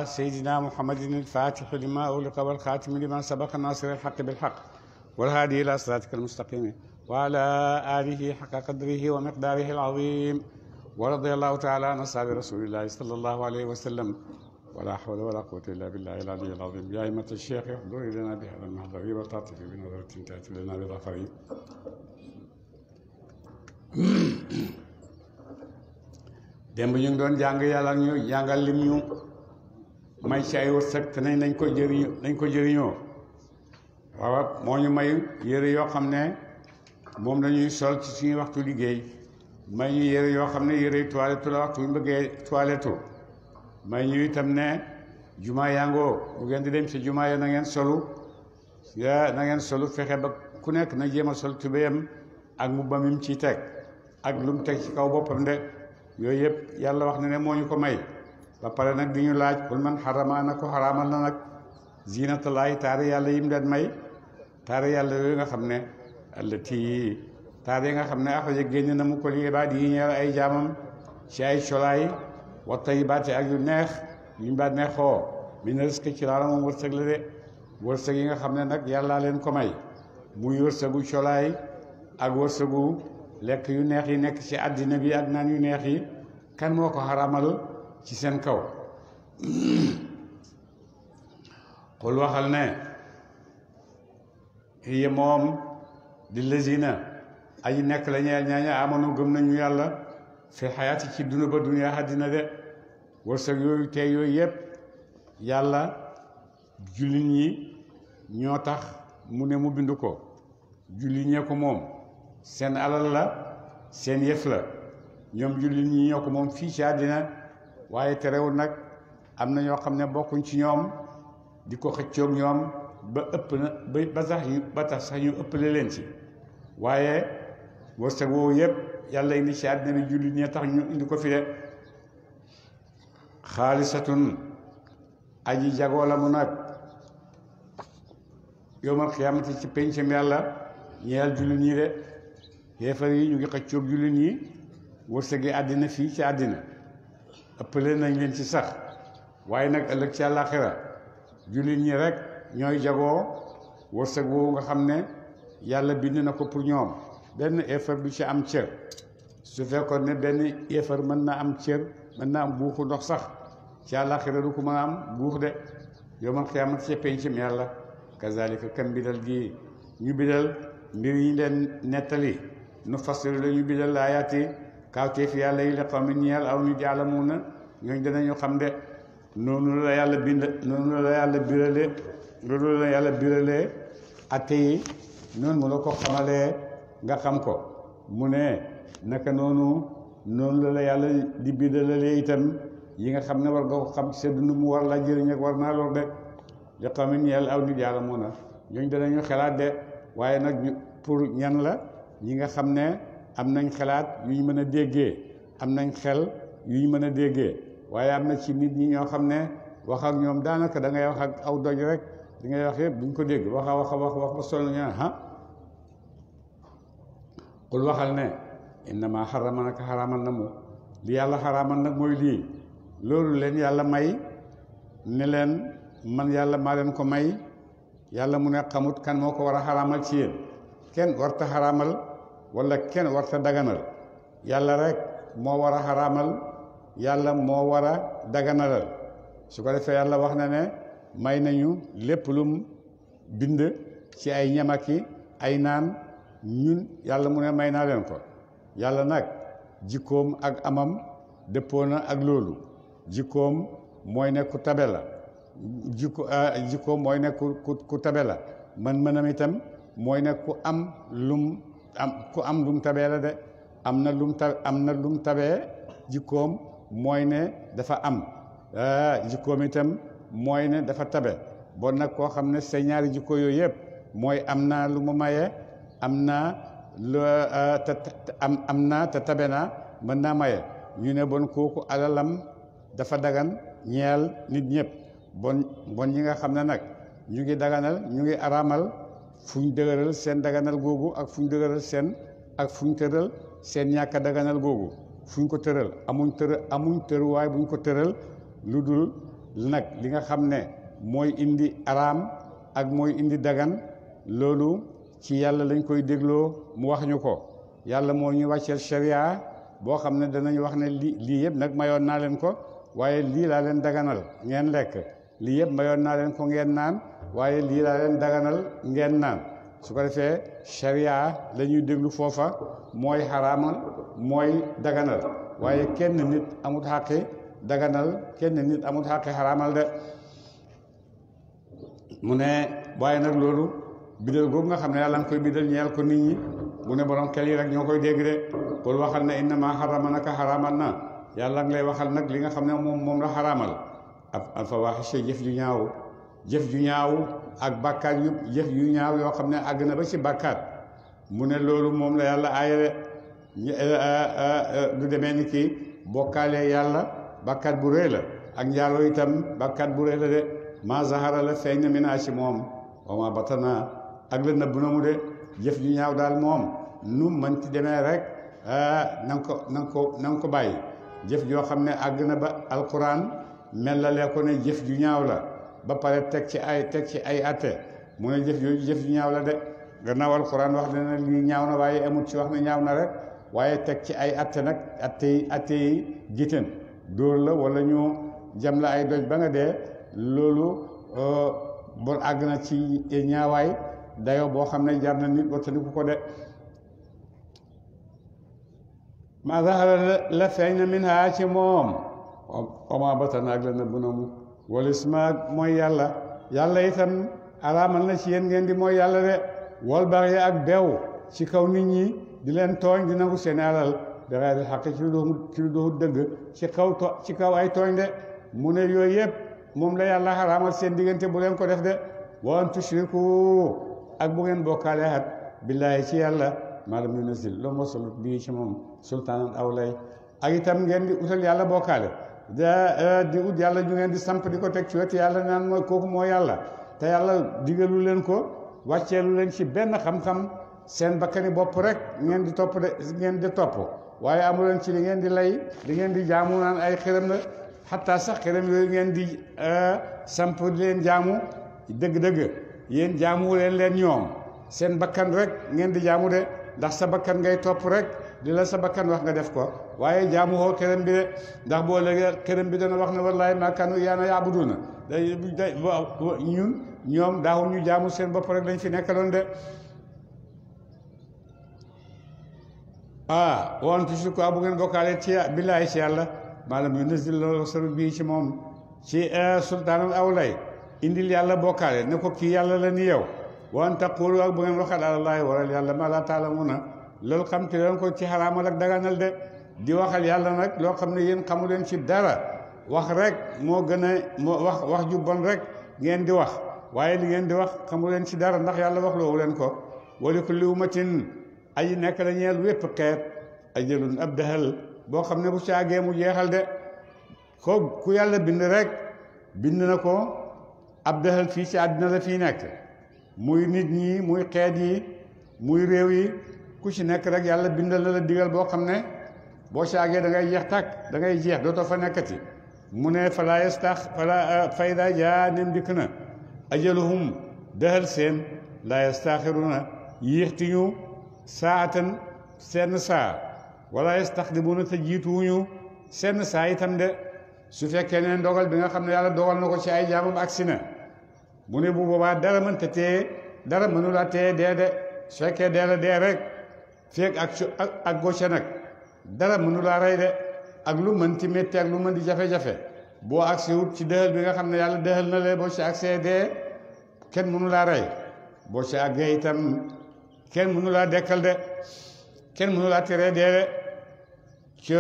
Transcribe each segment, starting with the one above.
سيدنا محمد الفاتح لما أغلق والخاتم لما سبق ناصر الحق بالحق والهادي إلى صراطك المستقيم وعلى آله حق قدره ومقداره العظيم ورضي الله تعالى عن أصحاب رسول الله صلى الله عليه وسلم ولا حول ولا قوة إلا بالله العلي العظيم. يا أئمة الشيخ احضروا لنا بهذا المحضر وتعطف بنظرة تأتي لنا بظفر. démb ñu ngi doon jàng yàlla ñu jàngal lim ñu may ci ay wërsëg te nañ ko jëriñoo waaw moo ñu may yére yoo xam ne moom lañuy sol ci suñu waxtu liggéey, may ñu yére yoo xam ne yére toilette la waxtu ñu bëggee toilette, may ñu itam ne jumaa yàngoo bu ngeen di dem ci jumaa ya na ngeen solu fexe ba ku nekk na jéem a sol tubéyam ak mbubbam mi ciy teg ak lu mu teg ci kaw boppam de yooyu yëpp yàlla wax na ne moo ñu ko may ba pare nag di ñu laaj kul man xarama na ko xaraamal na nag zinatallaahi taari yàlla yi mu leen may, taari yàlla yooyu nga xam ne allati taari yi nga xam ne axraja génn na mu ko li ibaad yi ñeel ay jaamam ci ay colaay wa tayyibaati ak yu neex yu baat neexoo min rizqi ci laala moom wërsëg la de wërsëg yi nga xam ne nag yàllaa leen ko may muy wërsëgu colaay ak wërsëgu lekk yu neex yi nekk ci àddina bi ak naan yu neex yi kan moo ko xaramal ci seen kaw. xul waxal ne hiya moom di lazina aji nekk la ñeel ñaaña amanu gëm nañu yàlla fi xayaati ci dund ba duniya àddina de wërsëg yooyu tey yooyu yëpp yàlla jullit ñi ñoo tax mu ne mu bind ko, jullit ñee ko moom, seen alal la, seen yëf la, ñoom jullit ñi ñoo ko moom fii ci àddina. waaye terewul nag am na ñoo xam ne bokkuñ ci ñoom di ko xëccoog ñoom ba ëpp na ba tax sax ñu ëppale leen ci. waaye wërsëg woowu yëpp yàlla indi ci àddina bi jullit ñee tax ñu indi ko fi de. xaalisatun aji jagoo la mu nag yowmal xiyaamati ci pencam yàlla ñeel jullit ñi de. xeefar yi ñu ngi xëccoog jullit ñi wërsëgi àddina fii ci àddina ëppale nañ leen ci sax, waaye nag ëllëg ci àllaaxira jullit ñi rek ñooy jagoo wërsëg woowu nga xam ne yàlla bind na ko pour ñoom. benn xeefar du ci am cër. su fekkoon ne benn xeefar mën na am cër, mën na am buuxu ndox sax, ci àllaaxira du ko mën a am buux de. yawmal qiyaamati ci pencam yàlla kazaalika kam bidal gi ñu bidal mbir yi leen nettali nu fasilu la ñu bidal laayaati kawteef yàlla yi li qawmin ñeel aw ñu jaalamuuna ñooñ danañu xam de. noonu la yàlla bind, noonu la yàlla birale, loolu la yàlla biralee atte yi, noonu mu la ko xamalee nga xam ko. mu ne naka noonu la yàlla di bindalalee itam yi nga xam ne war nga ko xam ci sa dund mu war la jëriñ ak war naa lor de. li qawmin ñeel aw ñu jaalamuuna ñooñ danañu xalaat de. waaye nag pour ñan la? ñi nga xam ne am nañ xalaat yu ñu mën a déggee, am nañ xel yu ñu mën a déggee. waaye am na ci nit ñi ñoo xam ne wax ak ñoom daanaka da ngay wax ak aw doj rek, di ngay wax yëpp duñ ko dégg, wax ba sonn ñu ne qul waxal ne innama xarama naka xaramal na mu li yàlla xaramal nag mooy lii. loolu leen yàlla may ne leen man yàlla maa leen ko may. yàlla mu ne xamut kan moo ko war a xaraamal ci yéen. kenn warta xaraamal wala kenn warta daganal, yàlla rek moo war a xaraamal, yàlla moo war a daganalal. su ko defee yàlla wax na ne may nañu lépp lum bind ci ay ñamaki ay naan, ñun yàlla mu ne may naa leen ko. yàlla nag jikkoom ak amam dëppoo na ak loolu. jikkoom mooy ne ku tabe la, jikkoom mooy ne ku tabe la. mënam itam mooy ne ku am lum tabee la de. am na lum tabee. jikkoom mooy ne dafa am, jikkoom itam mooy ne dafa tabe. bon nag koo xam ne sa ñaari jikko yooyu yëpp mooy am naa lu mu maye, am naa te tabe naa, mën naa maye. ñu ne bon kooku alalam dafa dagan ñeel nit ñëpp. bon ñi nga xam ne nag ñu ngi daganal, ñu ngi araamal, fu ñu dëgëral seen daganal googu ak fu ñu dëgëral tëral seen ñàkk a daganal googu. fu ñu ko tëral amuñ tëruwaay bu ñu ko tëral lu dul nag li nga xam ne mooy indi araam ak mooy indi dagan loolu ci yàlla lañ koy dégloo mu wax ñu ko yàlla moo ñu wàcceel sharia boo xam ne danañ wax ne lii yëpp nag mayoon naa leen ko waaye lii laa leen daganal ngeen lekk lii yëpp mayoon naa leen ko ngeen naan waaye lii laa leen daganal ngeen naan su ko defee sharia la ñuy déglu foofa mooy xaraamal mooy daganal waaye kenn nit amut xàqi daganal kenn nit amut xàqi xaraamal de mu ne waaye nag loolu bidal googu nga xam ne yàlla nga koy bidal ñeel ko nit ñi mu ne borom xel yi rek ñoo koy dégg de kul waxal ne innama xarama naka xaraamal na yàlla nga lay waxal nag li nga xam ne moom la xaraamal al fawaahisha jëf ju ñaaw ak bàkkaat yu jëf yu ñaaw yoo xam ne àgg na ba ci bàkkaat mu ne loolu moom la yàlla aayale du demee ni kii bokkaalee yàlla bàkkaat bu rëy la ak njaaloo itam bàkkaat bu rëy la de ma zahara la feeñ na minaa ci moom wa ma batana ak la nëbb na mu de jëf ju ñaaw daal moom nu mënti demee rek na nga ko bàyyi jëf joo xam ne àgg na ba alquran melalee ko ne jëf ju ñaaw la ba pare teg ci ay atte mu ne jëf yooyu jëf ju ñaaw la de gannaaw alquran wax ne lii ñaaw na waaye amut ci wax ne ñaaw na rek waaye teg ci ay atte nag atte yi jiteen dóor la wala ñu jam la ay doj ba nga dee loolu bon àgg na ci ñaawaay dayo boo xam ne jar na nit wattandiku ko de ma zahara la feeñ na min haa ci moom oma batana ak la nëbb na mu wala isma mooy yàlla itam araamal na ci yéen ngeen di mooy yàlla de wal bari ak bew ci kaw nit ñi di leen tooñ di nangu seen alal bi xayril xaq ci lu doxul dëgg ci kaw ay tooñ de mu ne yooyu yëpp moom la yàlla xaraamal seen diggante bu leen ko def de wa an tushriku ak bu ngeen bokkaale at billaahi ci yàlla maa lam yunazil loo mosalut bii ci moom sultaanan aw lay ak itam ngeen di utal yàlla bokkaale di ut yàlla ju ngeen di samp di ko teg ci wetu yàlla naan mooy kooku moo yàlla te yàlla digalu leen ko wàcceelu leen ci benn xam-xam seen bakkani bopp rek ngeen di topp waaye amu leen ci li ngeen di lay li ngeen di jaamu naan ay xërëm la xataa sax xërëm yooyu ngeen di samp di leen jaamu dëgg-dëgg yéen jaamu leen ñoom seen bakkan rek ngeen di jaamu de ndax sa bakkan ngay topp rek di la sa bakkan wax nga def ko waaye jaamu woo xërëm bi de ndax boo léegi xërëm bi dana wax ne wallaahi maa kaanu iyyana ya'buduna ñoom daawul ñu jaamu seen bopp rek lañ fi nekkaloon de woon tushriku bu ngeen bokkaale ci billaahi ci yàlla maalam yunzil rasul bii ci moom ci sultaanal aw lay indil yàlla bokkaale ne ko kii yàlla la ni yow wan taqulu ak bu ngeen waxal alallaahi waral yàlla ma laa ta'lamuuna loolu xam te leen ko ci xaraamal ak daganal de di waxal yàlla nag loo xam ne yéen xamu leen ci dara wax rek moo gën a moo wax ju bon rek ngeen di wax waaye li ngeen di wax xamu leen ci dara ndax yàlla wax loowu leen ko wa li kulli ummatin aji nekk la ñeel wépp xeet ajalun ab dahal boo xam ne bu caagee mu jeexal de ko ku yàlla bind rek bind na ko ab dahal fii ci àddina la fii nekk muy nit ñi muy xeet yi muy réew yi ku ci nekk rek yàlla bindal na la digal boo xam ne boo caagee da ngay jeex tàkk da ngay jeex dootoo fa nekkati mu ne fala yastax fala fayda jaa nem dikk na ajaluhum dahal seen la yastaxiruna yéextiñu saatan seen saa wala yastaxdimuna te jiituwuñu seen saa itam de su fekkee ne ndogal bi nga xam ne yàlla dogal na ko ci ay jaamam agsi na mu ne bu boobaa dara mënta téye dara mënula téye dee de su fekkee dee la dee rek feeg ak gocce nag dara mënula rey de ak lu mën ci métti ak lu mën di jafe-jafe boo agsi wut ci dëhal bi nga xam ne yàlla dëhal na lee boo ci agsee dee kenn mënula rey boo ci àggee itam kenn mënula dekkal de kenn mënula teree dee de ci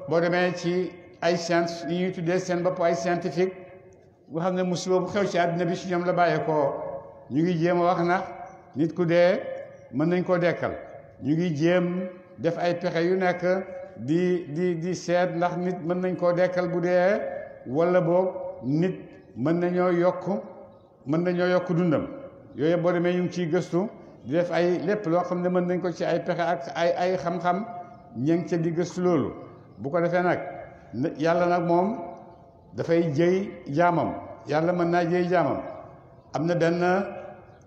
boo demee ci ay science yi ñuy tuddee seen bopp ay scientifique nga xam ne musiba bu xew ci àddina bi ci ñoom la bàyyeekoo ñu ngi jéem a wax na nit ku dee mën nañ koo dekkal ñu ngi jéem def ay pexe yu nekk di seet ndax nit mën nañ koo dekkal bu dee wala boog nit mën nañoo yokk dundam yooyu boo demee ñu ngi ciy gëstu di def ay lépp loo xam ne mën nañ ko ci ay pexe ak ay xam-xam ña ngi ca di gëstu loolu bu ko defee nag yàlla nag moom dafay jëy jaamam yàlla mën naa jëy jaamam am na benn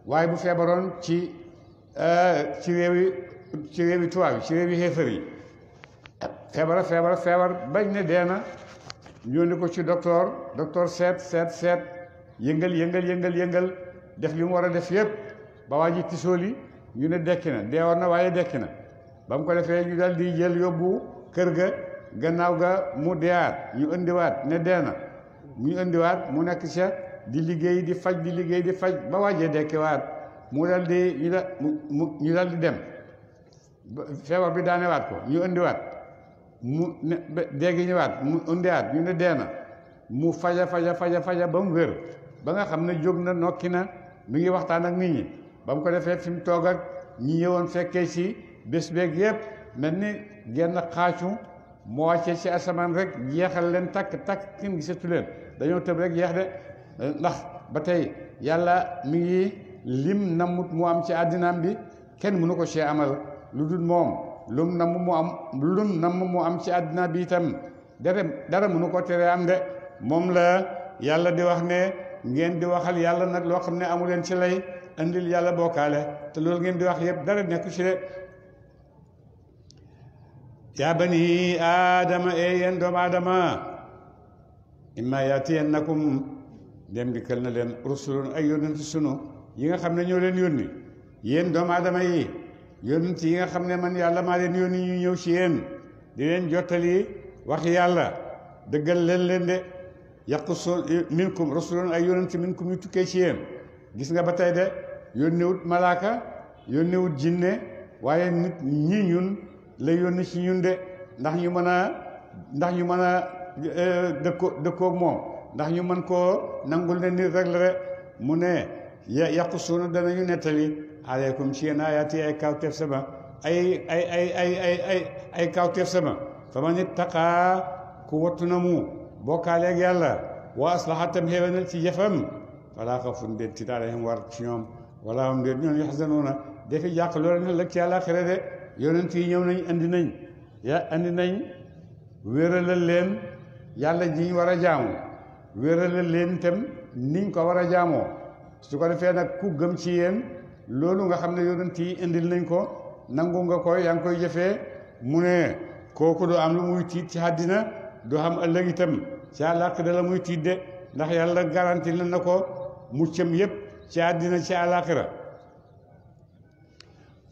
waaye bu feebaroon ci réewi tubaab yi ci réewi xéefar yi feebar bañ ne dee na ñëw ko ci docteur seet yëngal def li mu war a def yëpp ba waa ji tisooli ñu ne dekki na deewoon na waaye dekki na ba mu ko defee ñu dal di jël yóbbu kër ga gannaaw ga mu deewaat ñu indiwaat ne dee na ñu indiwaat mu nekk ca di liggéey di faj ba waajee dekkiwaat mu dal di ñu dal di dem feebar bi daanewaat ko ñu indiwaat mu ne déggi ñëwaat mu indiwaat ñu ne dee na mu faja ba mu wér ba nga xam ne jóg na nokki na mi ngi waxtaan ak nit ñi ba mu ko defee fi mu toog ak ñi ñëwoon fekkee ci bés beeg yëpp mel ni genn xaacu moo wàccee ci asamaan rek jeexal leen takk kenn gisatu leen dañoo tëb rek jeex de ndax ba tey yàlla mi ngi lim namut mu am ci àddinaam bi kenn mënu ko cee amal lu dul moom lum namm mu am ci àddina bi itam dara mënu ko tere am de moom la yàlla di wax ne ngeen di waxal yàlla nag loo xam ne amu leen ci lay andil yàlla bokkaale te loolu ngeen di wax yëpp dara nekku ci de yaa bani aadama yéen doomu aadama imma yaatiyannakum dem dikkal na leen rusulun ay yónnent sunu yi nga xam ne ñoo leen yónni yéen doomu aadama yi yónnent yi nga xam ne man yàlla maa leen yónni ñu ñëw ci yéen di leen jottali wax yàlla dëggal leen de yaqussu minkum rusulun ay yónnent minkum yu tukkee ci yéen gis nga ba tey de yónniwut malaaka yónniwut jinne waaye nit ñi ñun la yónni ci ñun de ndax ñu mën a dëkkoog moom ndax ñu mën koo nangul ne nit rek la de mu ne yaqussuuna danañu nettali aleykum ci yéen ayaati ay kawteef sama ay kawteef sama fa man ittaqaa ku wattu na mu bokkaaleeg yàlla wa aslaha tam xéwénal ci jëfam falaa xawfun déet tiit alayhim war ci ñoom wala hum déet ñoom yaxzanuuna defi jàq loolu ne lëg ci àllaaxira de yonent yi ñëw nañ andi nañ wéralal leen yàlla ji ñu war a jaamu wéralal leen itam niñ ko war a jaamoo su ko defee nag ku gëm ci yéen loolu nga xam ne yonent yi indil nañ ko nangu nga koy yaa ngi koy jëfee mu ne kooku du am lu muy tiit ci àddina du xam ëllëg itam ci àllaaxira la muy tiit de ndax yàlla garanti na ko muccam yépp ci àddina ci àllaaxira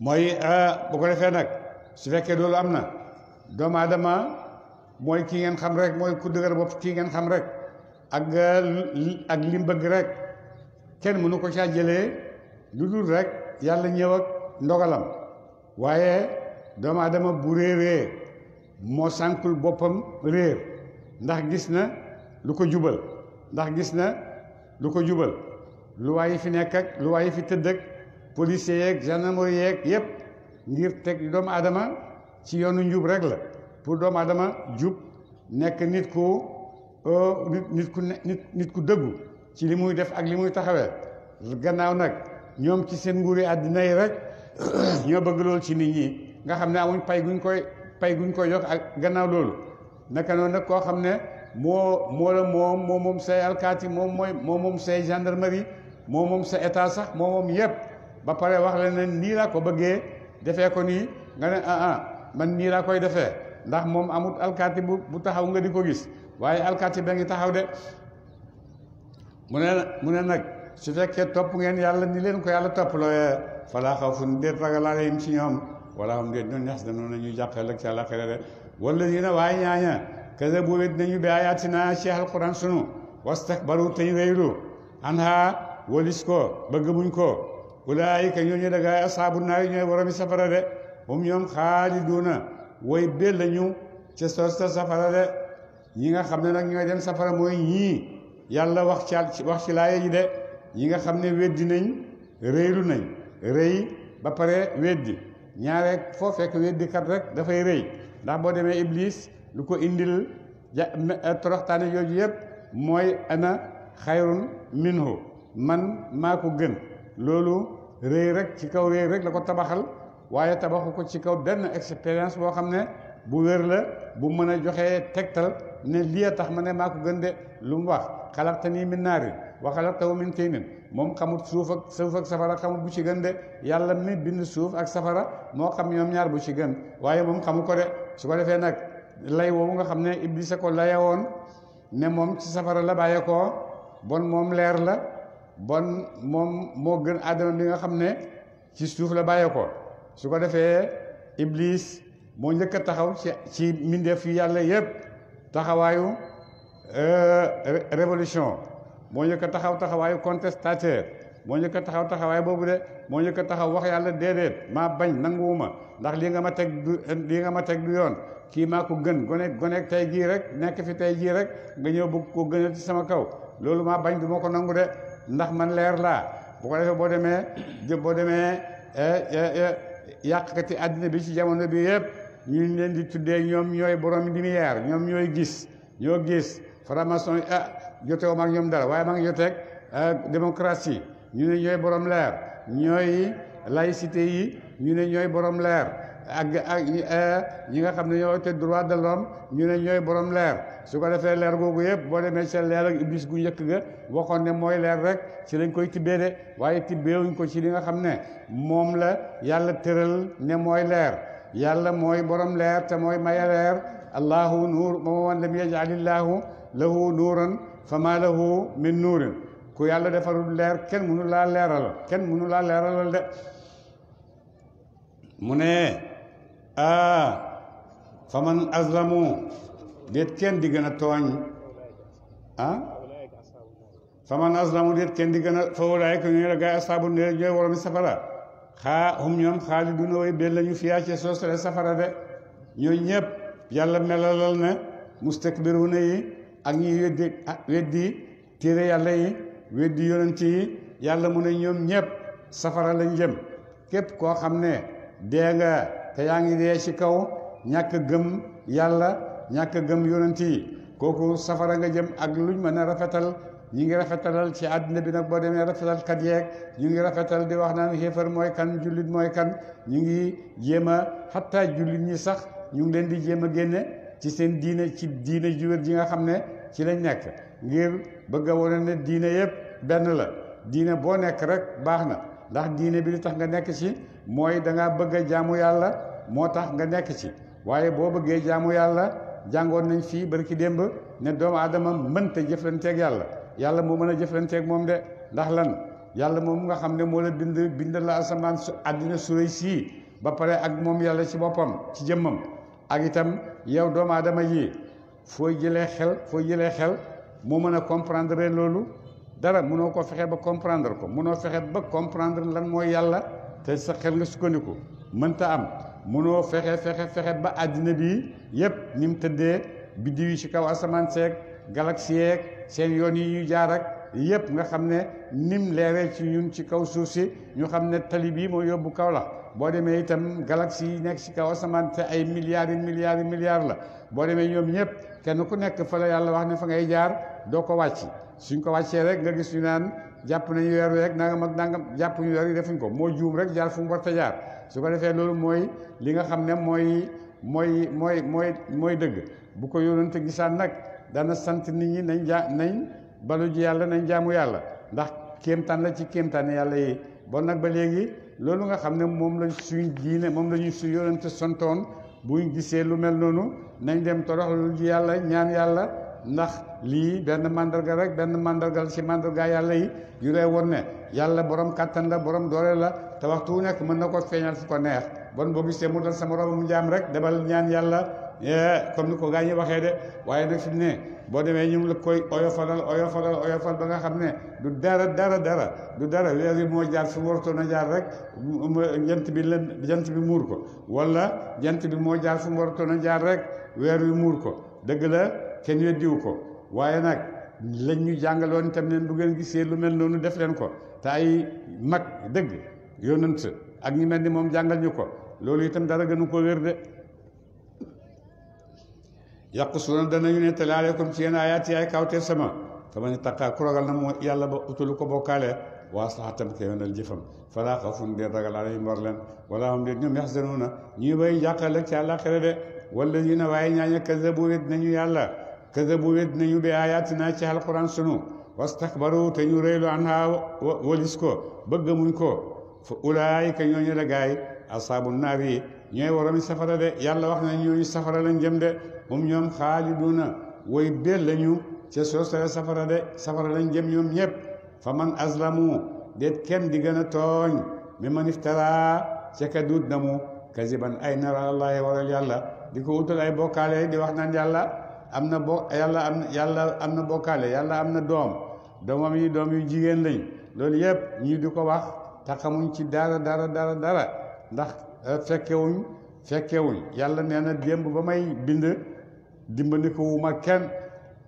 mooy bu ko defee nag su fekkee loolu am na doomu aadama mooy kii ngeen xam rek mooy ku dëgër bopp kii ngeen xam rek ak lim bëgg rek kenn mënu ko caa jëlee lu dul rek yàlla ñëw ak ndogalam waaye doomu aadama bu réeree moo sànkul boppam réer ndax gis na lu ko jubal lu waaye fi nekk ak lu waaye fi tëdd ak policier yeeg gendarmerie yeeg yépp ngir teg doomu aadama ci yoonu njub rek la pour doomu aadama jub nekk nit ku dëggu ci li muy def ak li muy taxawee gannaaw nag ñoom ci seen nguuri àddina yi rek ñoo bëgg loolu ci nit ñi nga xam ne amuñ pay guñ koy jox ak gannaaw loolu naka noonu nag koo xam ne moom say alkaati moom say gendarmerie moom sa état sax moom yépp ba pare wax la ne nii laa ko bëggee defee ko nii nga ne man nii laa koy defee ndax moom amut alkaati bu taxaw nga di ko gis waaye alkaati ba ngi taxaw de mu ne nag su fekkee topp ngeen yàlla ni leen ko yàlla topp looyee falaa xawfun déet ragal alayhim ci ñoom wala hum déet ñoom ñax danoon nañu jàqal ak ci àllaaxira de wala dina waaye ñaaña kaza bu wét nañu bi ayaatina ci alquran sunu wastakbaru teñ réylu anha walis ko bëgg muñ ko ulaayika ñooñu dagaay asaabu naari ñooy boromi safara de moom ñoom xaaliduuna way bel lañu ca sos ta safara de ñi nga xam ne nag ñooy dem safara mooy ñii yàlla wax ci laaya ji de ñi nga xam ne weddi nañ réylu nañ rëy ba pare weddi ñaare foo fekk weddi kat rek dafay rëy ndax boo demee iblis lu ko indil toroxtaane yooyu yëpp mooy ana xayrun minhu man maa ko gën loolu rëy rek ci kaw rëy rek la ko tabaxal waaye tabaxu ko ci kaw benn expérience boo xam ne bu wér la bu mën a joxee tegtal ne lii a tax ma ne maa ko gën de lu mu wax xalaqtanii min naarin wa xalaqtahu min tiinin moom xamut suuf ak safara xamut bu ci gën de yàlla mi bind suuf ak safara moo xam ñoom ñaar bu ci gën waaye moom xamu ko de su ko defee nag lay woowu nga xam ne Iblis a ko layewoon ne moom ci safara la bàyyeekoo bon moom leer la bon moom moo gën Adama bi nga xam ne ci suuf la bàyyeekoo su ko defee Iblis moo njëkk a taxaw ci mbindeef yi yàlla yépp taxawaayu révolution moo njëkk a taxawaayu contestateur moo njëkk a taxawaay boobu de moo njëkk a taxaw wax yàlla déedéet maa bañ nanguwuma ndax lii nga ma teg du yoon kii maa ko gën gone tey jii rek nekk fi tey jii rek nga ñëw bëgg ko gënal ci sama kaw loolu maa bañ du ma ko nangu de ndax man leer laa bu ko defee boo demee yàqkati àddina bi ci jamono bi yëpp ñu leen di tuddee ñoom ñooy borom lumière ñoom ñoo gis franc-maçon jotewu ma ak ñoom dara waaye maa ngi joteeg démocratie ñu ne ñooy borom leer ñooy laïcité yi ñu ne ñooy borom leer ak ñi nga xam ne ñoo te droit de l'homme ñu ne ñooy borom leer su ko defee leer googu yëpp boo demee seen leer ak Iblis gu njëkk ga waxoon ne mooy leer rek ci lañ koy tibbee de waaye tibbeewuñ ko ci li nga xam ne moom la yàlla tëral ne mooy leer yàlla mooy borom leer te mooy maye leer allahu nuur man lam yaj'alillaahu lahu nuuran fama lahu min nuurin ku yàlla defarul leer kenn mënu laa leeralal de mu ne faman azlamu déet kenn di gën a tooñ faman azlamu déet kenn di gën a fa ulaa'ika ñooy la gaay asaabu ne ñooy waromi safara hum ñoom xaaliduuna way bel lañu fiyaa ci soosale safara de ñooy ñëpp yàlla melalal na mustakbiruuna yi ak ñi weddi téere yàlla yi weddi yonent yi yàlla mu ne ñoom ñëpp safara lañ jëm képp koo xam ne dee nga te yaa ngi dee ci kaw ñàkk gëm yàlla ñàkk gëm yonent yi kooku safara nga jëm ak luñ mën a rafetal ñi ngi rafetalal ci àddina bi nag boo demee rafetal kat yeeg ñu ngi rafetal di wax naan xéefar mooy kan jullit mooy kan ñu ngi jéem a xattaa jullit ñi sax ñu ngi leen di jéem a génne ci seen diine ci diine juwér ji nga xam ne ci lañ nekk ngir bëgg a wane ne diine yëpp benn la diine boo nekk rek baax na ndax diine bi li tax nga nekk ci mooy da ngaa bëgg a jaamu yàlla moo tax nga nekk ci waaye boo bëggee jaamu yàlla jàngoon nañ fii barki démb ne doomu aadama mënta jëflanteeg yàlla moo mën a jëflanteeg moom de ndax lan yàlla moom nga xam ne moo la bind la asamaan su àddina suréy sii ba pare ak moom yàlla ci boppam ci jëmmam ak itam yow doomu aadama yi foo jëlee xel moo mën a comprendre loolu dara mënoo ko fexe ba comprendre ko mënoo fexe ba comprendre lan mooy yàlla te sa xel nga sukkandiku mënta am mënoo fexe ba àddina bi yépp ni mu tëddee biddiw yi ci kaw asamaan seeg galaxie yeeg seen yoon yi ñu jaar ak yépp nga xam ne nim leeree ci ñun ci kaw suuf si ñu xam ne tali bii moo yóbbu kaw la boo demee itam galaxie yi nekk ci kaw asamaan te ay milliards la boo demee ñoom ñëpp kenn ku nekk fa la yàlla wax ne fa ngay jaar doo ko wàcc suñ ko wàccee rek nga gis ñu naan jàpp nañu weer wi rek nangam ak nangam jàpp ñu weer wi defuñ ko moo juum rek jaar fu mu war a jaar su ko defee loolu mooy li nga xam ne mooy dëgg bu ko yónnante gisaan nag dana sant nit ñi nañ balu ji yàlla nañ jaamu yàlla ndax kéemtaan la ci kéemtaan yàlla yi bon nag ba léegi loolu nga xam ne moom lañ suñ diine moom la ñuy su yónnante sontoon buñ gisee lu mel noonu nañ dem toroxlu ji yàlla ñaan yàlla ndax lii benn mandargal ci mandarga yàlla yi yu lay won ne yàlla borom kàttan la borom doole la te waxtu wu nekk mën na ko feeñal fu ko neex bon boo gisee mu dal sama roba mu jaam rek demal ñaan yàlla comme ni ko gaa ñi waxee de waaye nag fi mu ne boo demee ñu ngi la koy oyofal ba nga xam ne du dara weer wi moo jaar fu warutoon a jaar rek jant bi muur ko wala jant bi moo jaar fu mu warutoon a jaar rek weer wi muur ko dëgg la kenn weddiwu ko waaye nag lañ ñu jàngaloon itam ne bu ngeen gisee lu mel noonu def leen ko te ay mag dëgg yonent ak ñi mel ni moom jàngal ñu ko loolu itam dara gënu ko wér de yaqusuna danañu ne tale aleykum ci yéen ayaat yi ay kawteef sama fa man ittaqa ku ragal na moo yàlla ba utalu ko bokkaale wa aslaha tam ke yoonal jëfam falaa xawfun dee ragal alayhim war leen wala hum dee ñoom yaxzanuuna ñuy bay jàqale ci àllaaxira de walladina waaye ñaaña kazabu wet nañu yàlla kazabu wet nañu bi ayatina ci alquran sunu wastakbaru te ñu rëylu anha walis ko bëgg muñ ko fa ulaayika ñooñu la gaay asaabu naar yi ñooy woromi safara de yàlla wax na ñooñu safara lañ jëm de ñoom xaaliduna woy bel lañu ca soosale safara de safara lañ jëm ñoom ñëpp fa man azlamu déet kenn di gën a tooñ mi man iftara ca ka duut na mu kaziban ay nar alallahi waral yàlla di ko utal ay bokkaale di wax naan yàlla am na yàlla am na bokkaale yàlla am na doomam yi doom yu jigéen lañ loolu yëpp ñii di ko wax te xamuñ ci dara ndax fekkewuñ yàlla nee na démb ba may bind dimbali ko wu ma kenn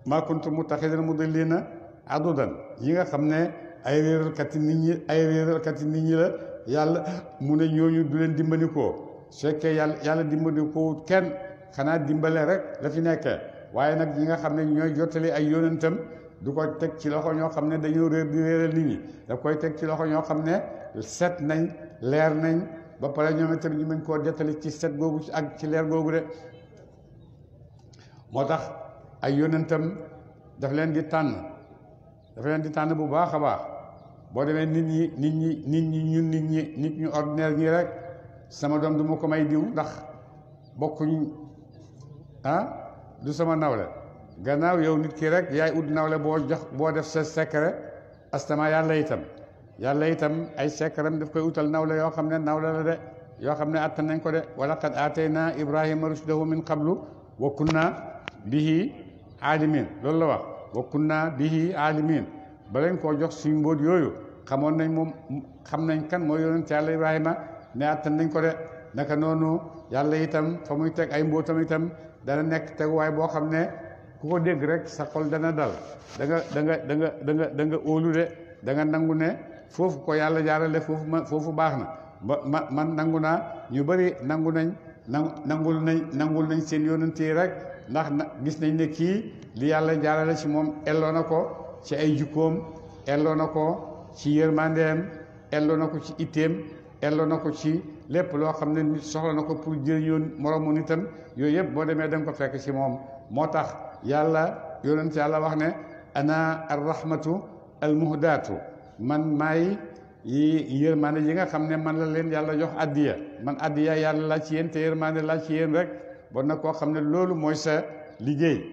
maa kuntu muttaxidan mudillina adudan yi nga xam ne ay réeralkati nit ñi la yàlla mu ne ñooñu du leen dimbali ko su fekkee yàlla dimbali ko kenn xanaa dimbale rek la fi nekkee waaye nag ñi nga xam ne ñooy jottali ay yónentam du ko teg ci loxo ñoo xam ne dañoo réer di réeral nit ñi daf koy teg ci loxo ñoo xam ne set nañ leer nañ ba pare ñoom itam ñu mën koo jottali ci set googu ak ci leer googu de moo tax ay yónentam daf leen di tànn bu baax a baax boo demee nit ñu ordinaire ñi rek sama doom du ma ko may diw ndax bokkuñ du sama nawle gannaaw yow nit ki rek yaay ut nawle boo def sa secret astama yàlla itam ay secretam daf koy utal nawle yoo xam ne nawle la de yoo xam ne attan nañ ko de wala qad aatayna ibrahima rushdahu min qablu wa kunna bihi aalimin loolu la wax wa kunna bihi aalimin ba lañ koo jox suñ mbóot yooyu xamoon nañ moom xam nañ kan mooy yonent yàlla ibrahima ne attan nañ ko de naka noonu yàlla itam fa muy teg ay mbóotam itam dana nekk teguwaay boo xam ne ku ko dégg rek sa xol dana dal da nga óolu de da nga nangu ne foofu ko yàlla jaarale foofu baax na man nangu naa ñu bëri nangul nañ seen yonent yi rek ndax gis nañ ne kii li yàlla jaarale ci moom elloo na ko ci ay jukkoom elloo na ko ci yërmandeem elloo na ko ci itteem elloo na ko ci lépp loo xam ne nit soxla na ko pour jëriñoon moromu nitam yooyu yëpp boo demee da nga ko fekk ci moom moo tax yàlla yonent yàlla wax ne ana arrahmatu almuhdaatu man maay yërmande yi nga xam ne man la leen yàlla jox addiya man addiya yàlla laa ci yéen te yërmande laa ci yéen rek bon nag koo xam ne loolu mooy sa liggéey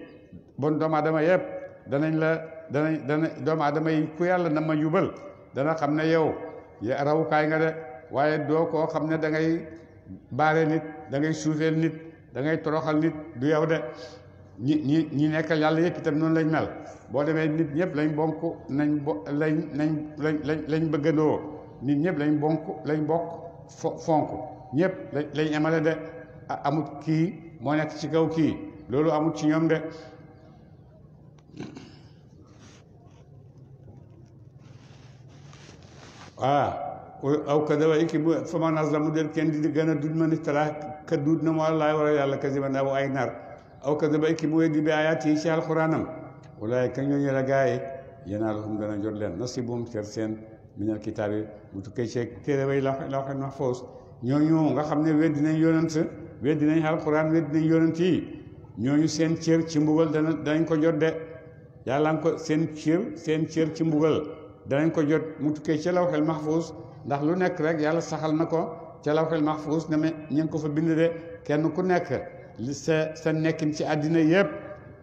bon doomu aadama yëpp dana doomu aadama yi ku yàlla na ma yubal dana xam ne yow rawukaay nga de waaye doo koo xam ne da ngay baare nit da ngay suufeel nit da ngay toroxal nit du yow de ñi nekkal yàlla yëpp itam noonu lañ mel boo demee nit ñëpp lañ bonk lañ bëggandoo nit ñëpp lañ bokk fonk ñëpp lañ emale de amut kii moo nekk ci kaw kii loolu amut ci ñoom de aw kadaba iki bu fa man azlamu del kenn di gën a dud man iftara ka duut na mu àllaay war a yàlla kasiban aw ay nar aw kadaba iki mu weddi bi ayaat yi ci alxuraanam walaay ka ñooñu la gaay yanaaluhum dana jot leen nasibum ter seen minal kitaab yi bu tukkee ci téere way lawhul mahfuus ñooñu nga xam ne weddi nañ yonent weddi nañ alxuraan weddi nañ yonent yi ñooñu seen cër ci mbugal danañ ko jot de yàlla nga ko seen cër ci mbugal danañ ko jot mu tukkee ci lawhul mahfuus ndax lu nekk rek yàlla saxal na ko ca lawhul mahfuus ne ñu ngi ko fa bind de kenn ku nekk li sa nekkin ci àddina yëpp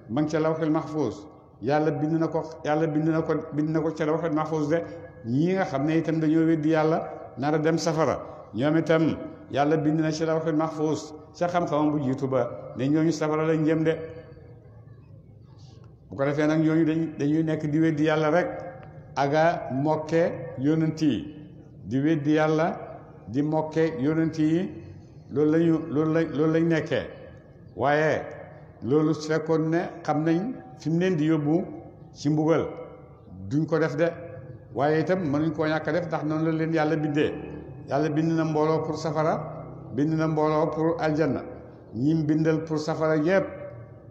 ma ngi ca lawhul mahfuus yàlla bind na ko ca lawhul mahfuus de ñii nga xam ne itam dañoo weddi yàlla nar a dem safara ñoom itam yàlla bind na ci lawhul mahfuus ca xam-xamam bu jiitu ba ne ñooñu safara lañ jëm de bu ko defee nag ñooñu dañuy nekk di weddi yàlla rek aga mokke yonent yi di weddi yàlla di mokke yonent yi loolu lañ nekkee waaye loolu su fekkoon ne xam nañ fi mu leen di yóbbu ci mbugal duñ ko def de waaye itam mënuñ koo ñàkk a def ndax noonu la leen yàlla bindee yàlla bind na mbooloo pour safara bind na mbooloo pour aljanna ñim bindal pour safara yépp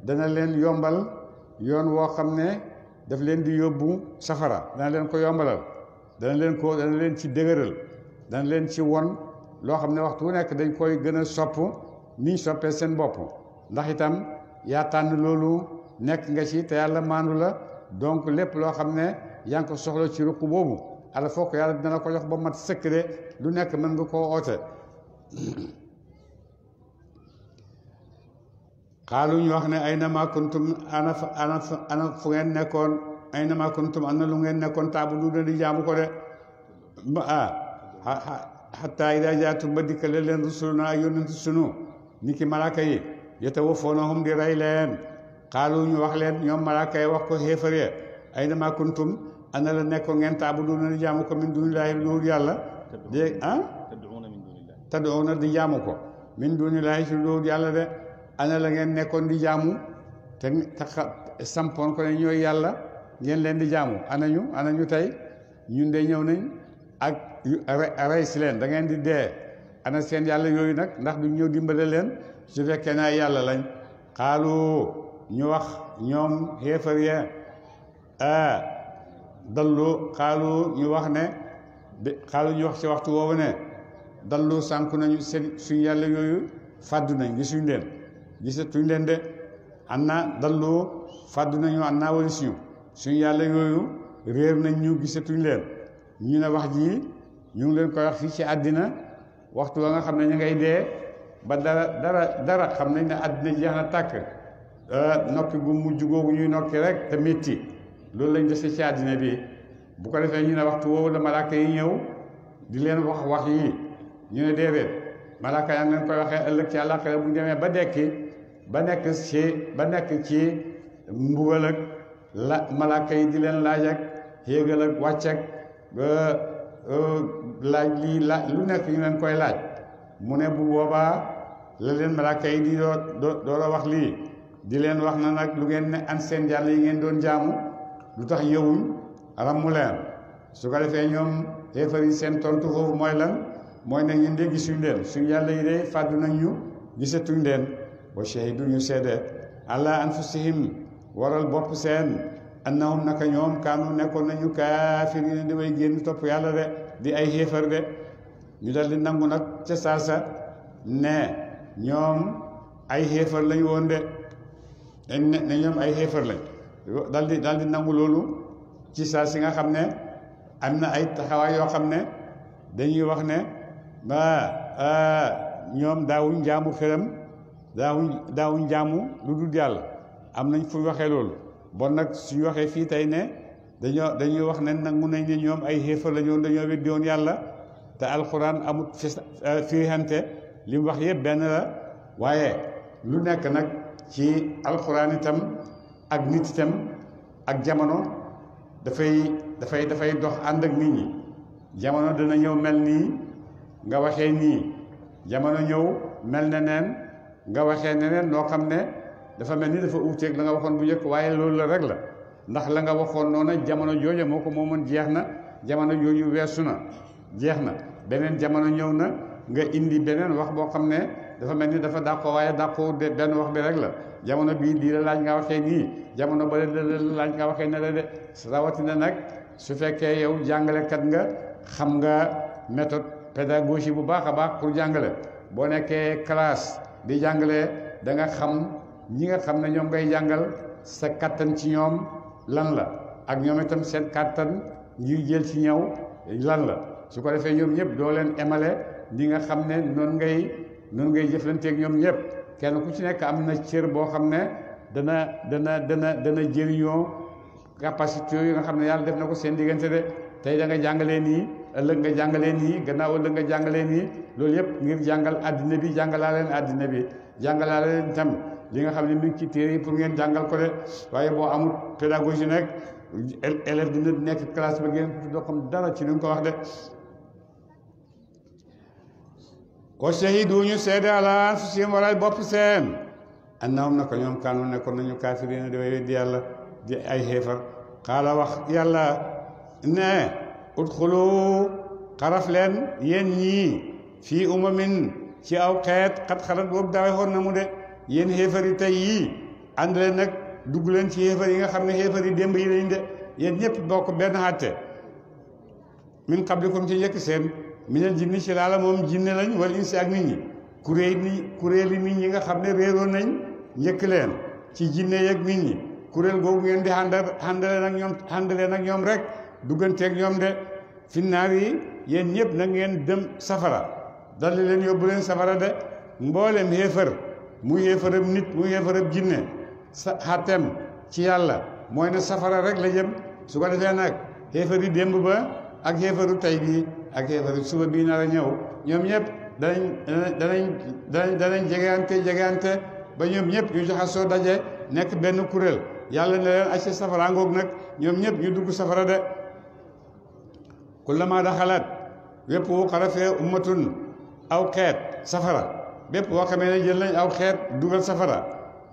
dana leen yombal yoon woo xam ne daf leen di yóbbu safara dana leen ko yombalal dana leen ci dëgëral dana leen ci won loo xam ne waxtu wu nekk dañ koy gën a sopp niñ soppee seen bopp ndax itam yaa tànn loolu nekk nga ci te yàlla maandu la donc lépp loo xam ne yaa ngi ko soxla ci ruq boobu ala foog yàlla dina la ko jox ba mat sëkk de lu nekk mën nga koo oote xaalu ñu wax ne ay na ma kuntum ana fu ngeen nekkoon ay na ma kuntum ana lu ngeen nekkoon taabu du di jaamu ko de xataa idaa jaatum ba dikkale leen rusuluna ay yónnent sunu ni ki malaaka yi yatawaffoonahum di rey leen xaalu ñu wax leen ñoom malaaka yi wax ko xéefar ya ay na ma kuntum ana la nekkoon ngeen taabu du di jaamu ko min dunillaahi lu yàlla de tad'uuna di jaamu ko min dunillaahi ci lu yàlla de ana la ngeen nekkoon di jaamu te sampoon ko ne ñooy yàlla ngeen leen di jaamu anañu tey ñun de ñëw nañ ak rey si leen da ngeen di dee ana seen yàlla yooyu nag ndax duñ ñëw dimbale leen su fekkee ne ay yàlla lañ xaalu ñu wax ñoom xéefar ya dallu xaalu ñu wax ne xaalu ñu wax ci waxtu woowu ne dallu sànku nañu seen suñ yàlla yooyu fàddu nañ gisuñ leen gisatuñ leen de anna dallu fàddu nañu anna wala suñ yàlla yooyu réer nañ ñu gisatuñ leen ñu ne wax ji ñu ngi leen koy wax fii ci àddina waxtu wa nga xam ne ñu ngay dee ba dara xam nañ ne àddina jeex na tàkk nokki gu mujj googu ñuy nokki rek te métti loolu lañ dese ci àddina bi bu ko defee ñu ne waxtu woowu la malaaka yi ñëw di leen wax yi ñu ne déedéet malaaka yaa ngi leen koy waxee ëllëg ci àllaaxira bu ñu demee ba dekki ba nekk ci mbugal ak la malaaka yi di leen laaj ak yéegal ak wàcc ak laaj lii lu nekk ñu leen koy laaj mu ne bu boobaa la leen malaaka yi di door a wax lii di leen wax na nag lu ngeen ne an seen yàlla yi ngeen doon jaamu lu tax ñëwuñ rammu leen su ko defee ñoom xéefar yi seen tontu foofu mooy lan mooy ne ñun de gisuñ leen suñ yàlla yi de fàddu nañ ñu gisatuñ leen wa shahidu ñu seede ala anfusihim waral bopp seen annahum naka ñoom kaanu nekkoon nañu kaafiriin di way génn topp yàlla de di ay xéefar de ñu dal di nangu nag ca saasa ne ñoom ay xéefar lañu woon de ne ñoom ay xéefar lañ dal di nangu loolu ci saa si nga xam ne am na ay taxawaay yoo xam ne dañuy wax ne ñoom daawuñ jaamu xëram daawuñ jaamu lu dul yàlla am nañ fu waxee loolu bon nag suñu waxee fii tey ne dañuy wax ne nangu nañ ne ñoom ay xéefar la ñoon dañoo weddi woon yàlla te alxuraan amut firixante li mu wax yëpp benn la waaye lu nekk nag ci alxuraan itam ak nit itam ak jamono dafay dox ànd ak nit ñi jamono dana ñëw mel nii nga waxee nii jamono ñëw mel ne neen nga waxee neneen loo xam ne dafa mel ni dafa uuteeg la nga waxoon bu njëkk waaye loolu la rek la ndax la nga waxoon noona jamono jooja moo ko moomoon jeex na jamono jooju weesu na jeex na beneen jamono ñëw na nga indi beneen wax boo xam ne dafa mel ni dafa dàqoo waaye dàqoo benn wax bi rek la jamono bii lii la laaj nga waxee nii jamono ba la laaj nga waxee ne la de rawatina nag su fekkee yow jàngalekat nga xam nga méthode pédagogie bu baax a baax pour jàngale boo nekkee classe di jàngale da nga xam ñi nga xam ne ñoom ngay jàngal sa kattan ci ñoom lan la ak ñoom itam seen kattan ñuy jël ci ñëw lan la su ko defee ñoom ñëpp doo leen emale li nga xam ne noonu ngay jëflanteeg ñoom ñëpp kenn ku ci nekk am na cër boo xam ne dana jëriñoo capacité yooyu nga xam ne yàlla def na ko seen diggante de tey da nga jàngalee nii ëllëg nga jàngalee nii gannaaw ëllëg nga jàngalee nii loolu yëpp ngir jàngal àddina bi jàngalaa leen àddina bi jàngalaa leen itam li nga xam ne mi ngi ci téere yi pour ngeen jàngal ko de waaye boo amul pédagogie nag élève dina nekk classe ba ngeen doo xam dara ci li nga ko wax de wa shahidu ñu seede ala anfusihim waral bopp seen annahum naka ñoom kaanu nekkoon nañu kaafiriina di way weddi yàlla di ay xéefar xaala wax yàlla ne udxulu xaraf leen yéen ñii fii umamin ci aw xeet xat xalat boobu daway xoon na mu de yéen xéefar yi tey yii ànd leen nag dugg leen ci xéefar yi nga xam ne xéefar yi démb yi lañ de yéen ñëpp bokk benn xàtte min qablikum ci njëkk seen minal jinni ci laala moom jinne lañ wala insi ak nit ñi kuréeli nit ñi nga xam ne réeroon nañ njëkk leen ci jinne yeeg nit ñi kuréel googu ngeen di àndaleen ak ñoom rek dugganteeg ñoom de finnaar yi yéen ñëpp na ngeen dem safara daldi leen yóbbu leen safara de mboolem xéefar mu xéefarab nit mu xéefarab jinne sa xàtteem ci yàlla mooy ne safara rek la jëm su ko defee nag xéefari démb ba ak xéefaru tey bii ak xéefaru suba bii nar a ñëw ñoom ñëpp danañ jegeante ba ñoom ñëpp ñu jaxasoo daje nekk benn kuréel yàlla ne leen acca safara ngoog nag ñoom ñëpp ñu dugg safara de kullama daxalat bépp wu xarafee ummatun aw xeet safara bépp boo xamee ne jël nañ aw xeet dugal safara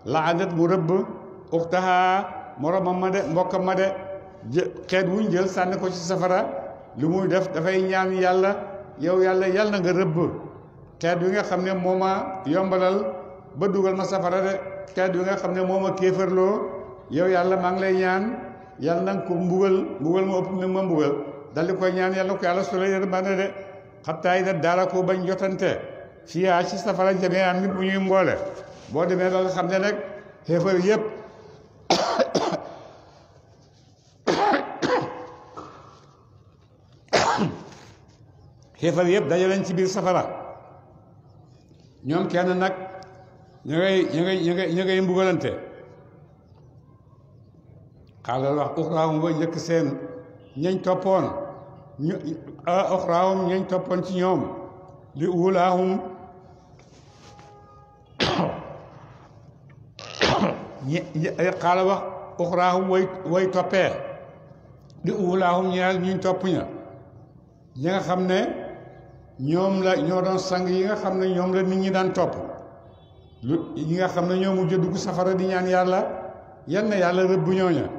la'anat mu rëbb uxtaha moromam ma de mbokkam ma de xeet wuñ jël sànni ko ci safara lu muy def dafay ñaan yàlla yow yàlla na nga rëbb xeet wi nga xam ne moo ma yombalal ba dugal ma safara de xeet wi nga xam ne moo ma kéefarloo yow yàlla maa ngi lay ñaan yàlla na nga ko mbugal ma ëpp mi ma mbugal daldi koy ñaan yàlla ko yàlla su la yërmande de xattaay na daara ko bañ jotante fiyaa ci safara jamee am nit bu ñuy mboole boo demee da nga xam ne nag xéefar yëpp xéefar yëpp daje lañ ci biir safara ñoom kenn nag ñu ngay mbugalante xaalal wax uxraahum ba njëkk seen ñañ toppoon uxraahum ñañ toppoon ci ñoom li uulaahum xaala wax uxraahum way toppee li uulaahum ñeel ñuñ topp ñi nga xam ne ñoom la ñoo doon sang yi nga xam ne ñoom la nit ñi daan topp yi nga xam ne ñoo mujj dugg safara di ñaan yàlla yal na yàlla rëbb ñooña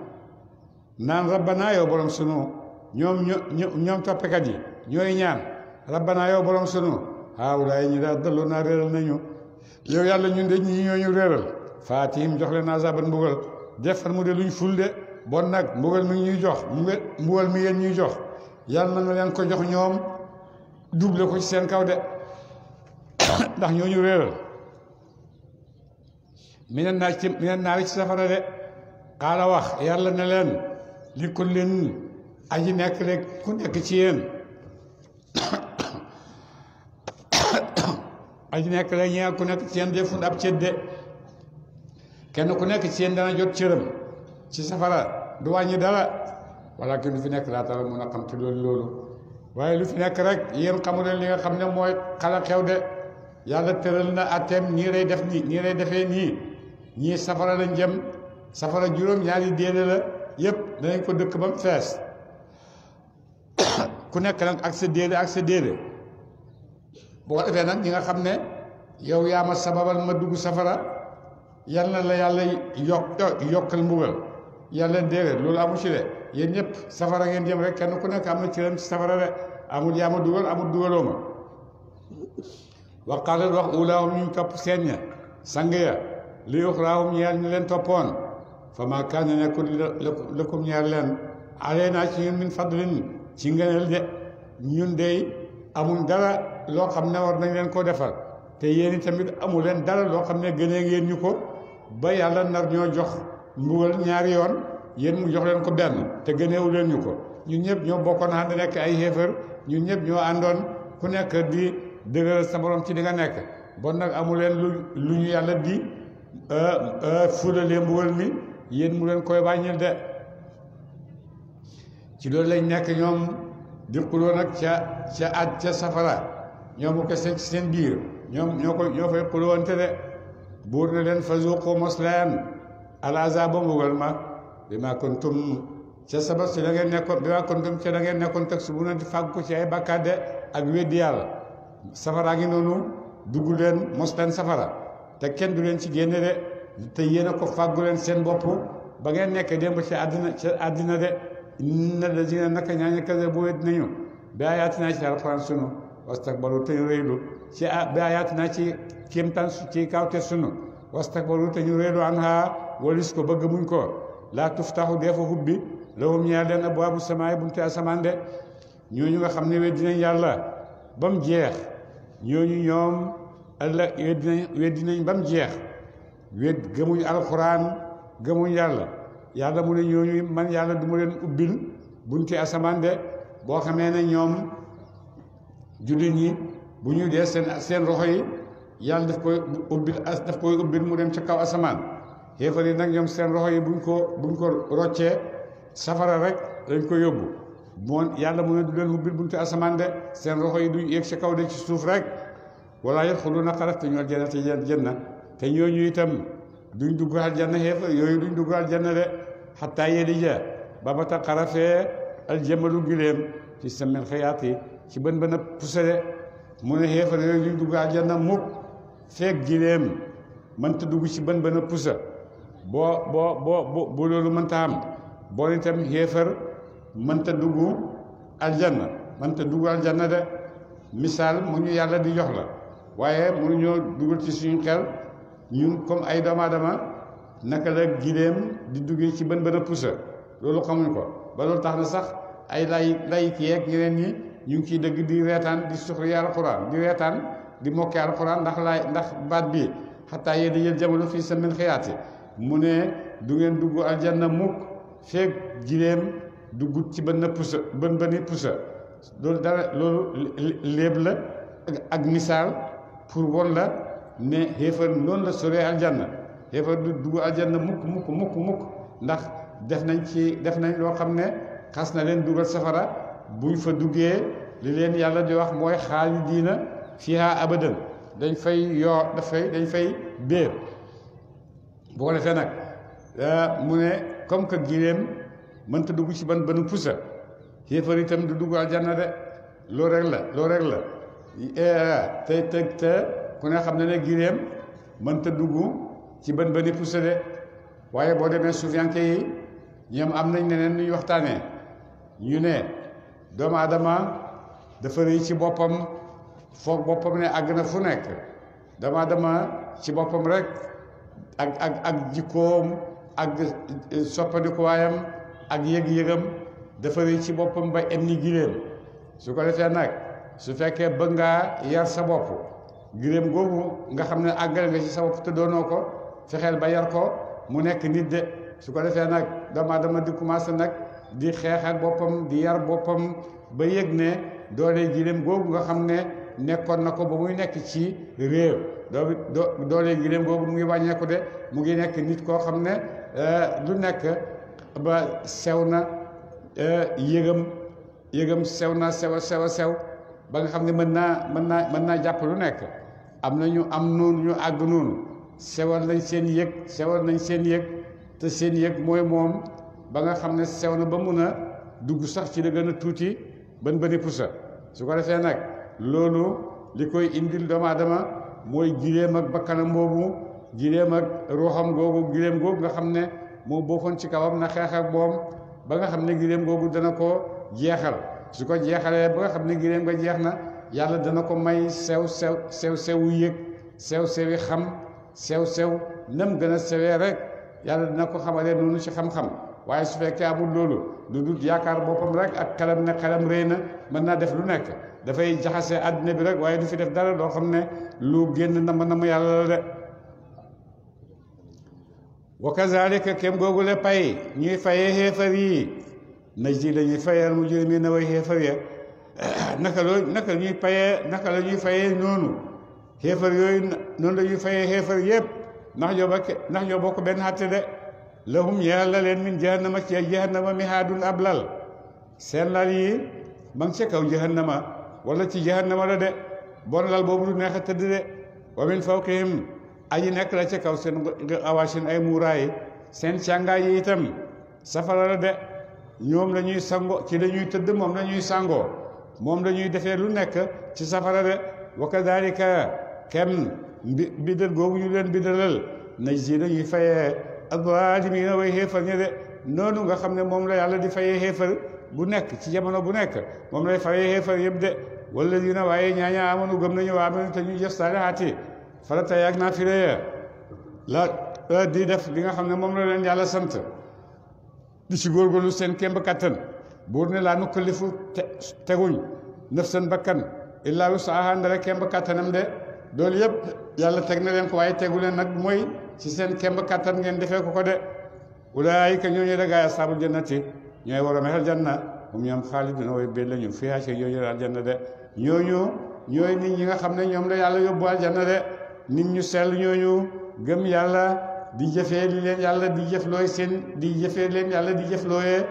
naan rabbanaa yow borom sunu ñoom toppekat yi ñooy ñaan rabbanaa yow borom sunu haawulaay ñi daal dalloo naa réeral nañu yow yàlla ñun de ñi ñooñu réeral faatihim jox leen azaban mbugal defar mu de luñ ful de bon nag mbugal mi ñuy jox mbugal mi yéen ñuy jox yàlla na leen ko jox ñoom double ko ci seen kaw de ndax ñooñu réeral mineen naa ci safara de xaala wax yàlla ne leen li kullin aji nekk rek ku nekk ci yéen aji nekk rek ñeel ku nekk ci yéen deful ab cedde kenn ku nekk ci yéen dana jot cëram ci safara du wàññi dara wala kenn du fi nekk laata mun a xam te loolu waaye lu fi nekk rek yéen xamu leen li nga xam ne mooy xala xew de yàlla tëral na atteem nii lay def nii nii lay defee nii ñii safara lañ jëm safara juróom ñaari déedéet la yëpp danañ ko dëkk ba mu fees ku nekk nag ak sa déedéet boo ko defee nag ñi nga xam ne yow yaa ma sababal ma dugg safara yal na la yàlla yokkal mbugal yàlla déedéet loolu amu ci de yéen ñëpp safara ngeen jëm rek kenn ku nekk am na ci ren ci safara de amul yaa ma dugal amul dugaloo ma waqaalal wax ulaahum ñu topp seen ña sang ya li uxraahum ñeel ñu leen toppoon fa maa kaana nekkul lakum ñeel leen alaynaa ci ñun min fadlin ci ngëneel de ñun dey amul dara loo xam ne war nañ leen ko defal te yéen tamit amul leen dara loo xam ne gënee ngeen ñu ko ba yàlla nar ñoo jox mbugal ñaari yoon yéen mu jox leen ko benn te gëneewu leen ñu ko ñun ñëpp ñoo bokkoon ànd nekk ay xéefar ñun ñëpp ñoo àndoon ku nekk di dëgëral sa borom ci di nga nekk bon nag amul leen lu ñu yàlla di fulalee mbugal mi yéen mu leen koy wàññil de ci loolu lañ nekk ñoom di xuloo nag ca safara ñoom mu ko seen biir ñoo fay xuloowante de buur na leen fa zuuqu mos leen al azaaba mbugal ma bi ma kuntum ca sabab si da ngeen nekkoon bi ma kuntum ca da ngeen nekkoon teg su bu na di fàgg ko ci ay bakkaat de ak weddi yàlla safaraa ngi noonu dugg leen mos leen safara te kenn du leen ci génne de te yéen a ko fàggu leen seen bopp ba ngeen nekk démb ci àddina de inna lazina naka ñaañu kase bu wet nañu bi ayaatinaa ci alxuraan sunu wastakbaru te ñu réylu ci bi ayaatinaa ci kéemtaan ci kawte sunu wastakbaru te ñu réylu anha walis ko bëgg muñ ko laa tuftaxu deefa hubbi lahum ñeel leen abwaabu samaay bunte asamaan de ñooñu nga xam ne weddi nañ yàlla ba mu jeex ñooñu ñoom ëllëg weddi nañ ba mu jeex wét gëmuñ alxuraan gëmuñ yàlla yàlla mu ne ñooñu man yàlla du ma leen ubbil bunti asamaan de boo xamee ne ñoom jullit ñi bu ñu dee seen roxo yi yàlla daf koy ubbil mu dem ca kaw asamaan xéefar yi nag ñoom seen roxo yi buñ ko roccee safara rek dañ ko yóbbu moom yàlla mu ne du leen ubbil bunti asamaan de seen roxo yi duñ yéeg ci kaw de ci suuf rek wala yadxuluuna xarat te ñu aljanna te janna te ñooñu itam duñ dugg aljanna xéefar yooyu duñ dugg aljanna de xataa yelija ba ba ta xarafee aljamalu giléem ci samel xayaati ci bën bën a pusale mu ne xéefar yooyu duñ dugg aljanna mukk feek giléem mënta dugg ci bën bën a pusa boo loolu mënta am boo itam xéefar mënta dugg aljanna de misaal mu ñu yàlla di jox la waaye mënuñoo dugal ci suñu xel ñun comme ay doomu aadama naka la giléem di duggee ci bën bën a pusa loolu xamuñ ko ba loolu tax na sax ay lay yeeg ñeneen ñi ñu ngi ciy dëgg di reetaan di suxri alxuraan di reetaan di mokkee alxuraan ndax baat bi xataa yee di jël jamono fii semaine xëyaati mu ne du ngeen dugg aljanna mukk feeg giléem duggut ci bën bëni pusa loolu dara loolu léeb la ak misaal pour won la ne xéefar noonu la soree aljanna xéefar du dugg aljanna mukk ndax def nañ loo xam ne xas na leen dugal safara buñ fa duggee li leen yàlla di wax mooy xaalidiina fiihaa abadan dañ fay béer boo ko defee nag mu ne comme que giléem mënta dugg ci bën pusa xéefar itam du dugg aljanna de loolu rek la te ku ne xam ne ne giléem mënta dugg ci bëni pusa de waaye boo demee suufiyanke yi ñoom am nañ neneen nuy waxtaanee ñu ne doomu aadama dafa rëy ci boppam foog boppam ne àgg na fu nekk doomu aadama ci boppam rek ak jikkoom ak soppandikuwaayam ak yëg-yëgam dafa rëy ci boppam ba em ni giléem su ko defee nag su fekkee bëgg ngaa yar sa bopp giléem googu nga xam ne àggale nga ci sa bopp te doonoo ko fexeel ba yar ko mu nekk nit de su ko defee nag doomu aadama di commencé nag di xeex ak boppam di yar boppam ba yëg ne doole giléem googu nga xam ne nekkoon na ko ba muy nekk ci réew doole giléem googu mu ngi wàññeeku de mu ngi nekk nit koo xam ne lu nekk ba sew na yëgam sew na sew ba nga xam ne mën naa jàpp lu nekk am noonu ñu àgg noonu sewal nañ seen yëg te seen yëg mooy moom ba nga xam ne sew na ba mun a dugg sax ci la gën a tuuti bëni pusa su ko defee nag loolu li koy indil doomu aadama mooy giléem ak bakkanam boobu giléem ak ruuxam googu giléem googu nga xam ne moo bokkoon ci kawam na xeex ak moom ba nga xam ne giléem googu dana ko jeexal su ko jeexalee ba nga xam ne giléem nga jeex na yàlla dana ko may sew yëg sewi xam sew nam gën a sewee rek yàlla dina ko xamalee noonu ci xam-xam waaye su fekkee amul loolu lu dul yaakaar boppam rek ak xelam ne xelam rëy na mën naa def lu nekk dafay jaxase àddina bi rek waaye du fi def dara loo xam ne lu génn nama yàlla la de wa kazalika kem googu le pay ñuy fayee xéefar yi najdi la ñuy fayal mujrimiin na way xéefar ya naka la ñuy fayee noonu xéefar yooyu noonu la ñuy fayee xéefar yëpp ndax ñoo bokk benn xatte de lahum ñeel la leen min jahannama ci jahannama mihaadun ab lal seen lal yi ma ngi ca kaw jahannama wala ci jahannama la de bon lal boobu du neex a tëdd de wa min fawqihim aji nekk la ca kaw seen awaasin ay muuraay seen càngaay yi itam safara la de ñoom la ñuy sango ci la ñuy tëdd moom la ñuy sangoo moom la ñuy defee lu nekk ci safara de wa kadalika kem bidal googu ñu leen bidalal najzi la ñuy fayee az-zaalimiina way xéefar ña de noonu nga xam ne moom la yàlla di fayee xéefar bu nekk ci jamono bu nekk moom lay fayee xéefar yëpp de walladiina waaye ñaaña amanu gëm nañu waa amanu te ñu jëf saalihaati farata yaag naafila ya la di def li nga xam ne moom la leen yàlla sant di ci góorgóorlu seen kémb kattan buur ne laa nukallifu teguñ nafsan bakkan illaa wus'ahaa ndara kémb kattanam de loolu yëpp yàlla teg na leen ko waaye tegu leen nag mooy ci seen kemb kattan ngeen defee ko de ulaayika ñooñu de gaay asaabul jannati ñooy waroom aljanna hum ñoom xaaliduna way béy lañu fiihaa ci yooyu aljanna de ñooñu ñooy nit ñi nga xam ne ñoom la yàlla yóbbu aljanna de nit ñu sell ñooñu gëm yàlla di jëfee li leen yàlla di jëflooy di jëfee leen yàlla di jëflooyee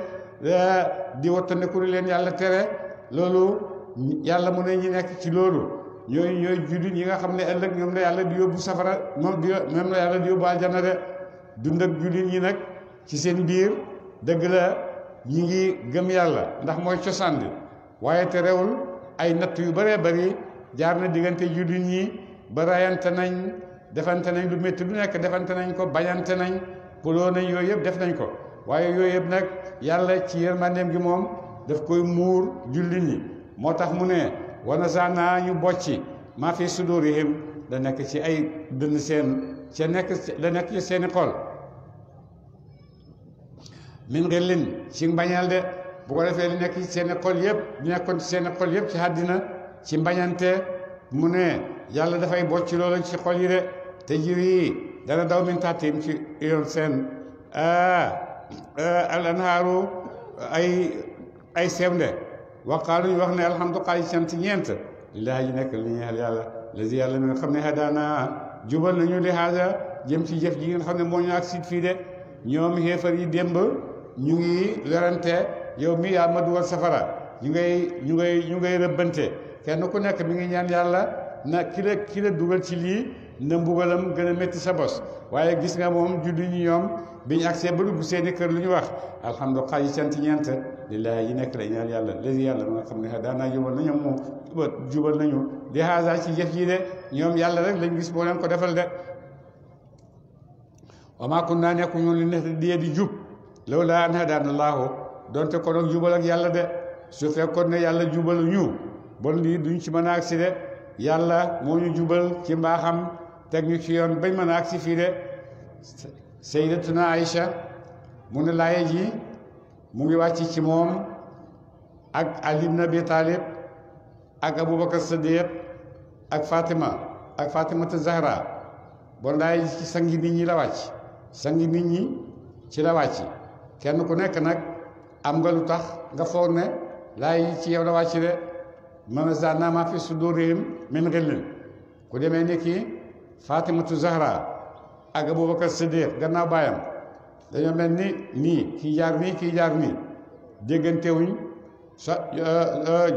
di wattandiku leen yàlla tere loolu yàlla mu ne ñi nekk ci loolu ñooy jullit ñi nga xam ne ëllëg ñoom la yàlla di yóbbu safara moom la yàlla di yóbbu aljanna de dund ak jullit ñi nag ci seen biir dëgg la ñi ngi gëm yàlla ndax mooy cosaan bi waaye te rewul ay natt yu bëree bëri jaar na diggante jullit ñi ba rayante nañ defante nañ lu métti lu nekk defante nañ ko bañante nañ xuloo nañ yooyu yëpp def nañ ko waaye yooyu yëpp nag yàlla ci yërmandeem gi moom daf koy muur jullit ñi moo tax mu ne wana saana ñu bocci maa fi sudurihim da nekk ci ay dënn seen da nekk ci seeni xol min xillin ci mbañal de bu ko defee li nekk ci seeni xol yëpp di nekkoon ci seeni xol yëpp ci àddina ci mbañante mu ne yàlla dafay bocci loolu ci xol yi de te jiri dana daw min taxtim ci yoon seen al anhaaru ay sewnde waqaalu ñu wax ne alhamdu xaali sant ñeent lillaahi ji nekk li ñeel yàlla lazi yàlla mi nga xam ne hadaana jubal nañu li haada jëm ci jëf ji nga xam ne moo ñu ak siit fii de ñoom xéefar yi démb ñu ngi lorante yow mi yaa ma dugal safara ñu ngay rëbbante kenn ku nekk mi ngi ñaan yàlla na ki la dugal ci lii na mbugalam gën a métti sa bos waaye gis nga moom julli ñi ñoom biñu agsee ba dugg seeni kër lu ñu wax alhamdulilah yi sant ñeent lillaahi yi nekk la ñaan yàlla léegi yàlla ma nga xam ne daanaa jubal nañu moom jubal nañu di haasa ci jëf yi de ñoom yàlla rek lañ gis boo leen ko defal de wa maa kunnaa nekku ñun li ne di jub loolu laa an hadaana allaahu donte ko nag jubal ak yàlla de su fekkoon ne yàlla jubal ñu bon lii duñ ci mën a agsi de yàlla moo ñu jubal ci mbaaxam teg ñu ci yoon bañ mën a agsi fii de sayyidatuna Aïcha mu ne laaye ji mu ngi wàcc ci moom ak Ali ibn Abi Talib ak Aboubacar Sadiq ak Fatimata Zahra bon laaye ji ci sangi nit ñi la wàcc sangi nit ñi ci la wàcc kenn ku nekk nag am nga lu tax nga foog ne laaye ji ci yow la wàcc de man zanna ma fi sudurihim min ghillin ku demee ni ki Fatimatu Zahra ak Aboubacar Siddiq gannaaw baayam dañoo mel ni nii kii jaar nii déggantewuñ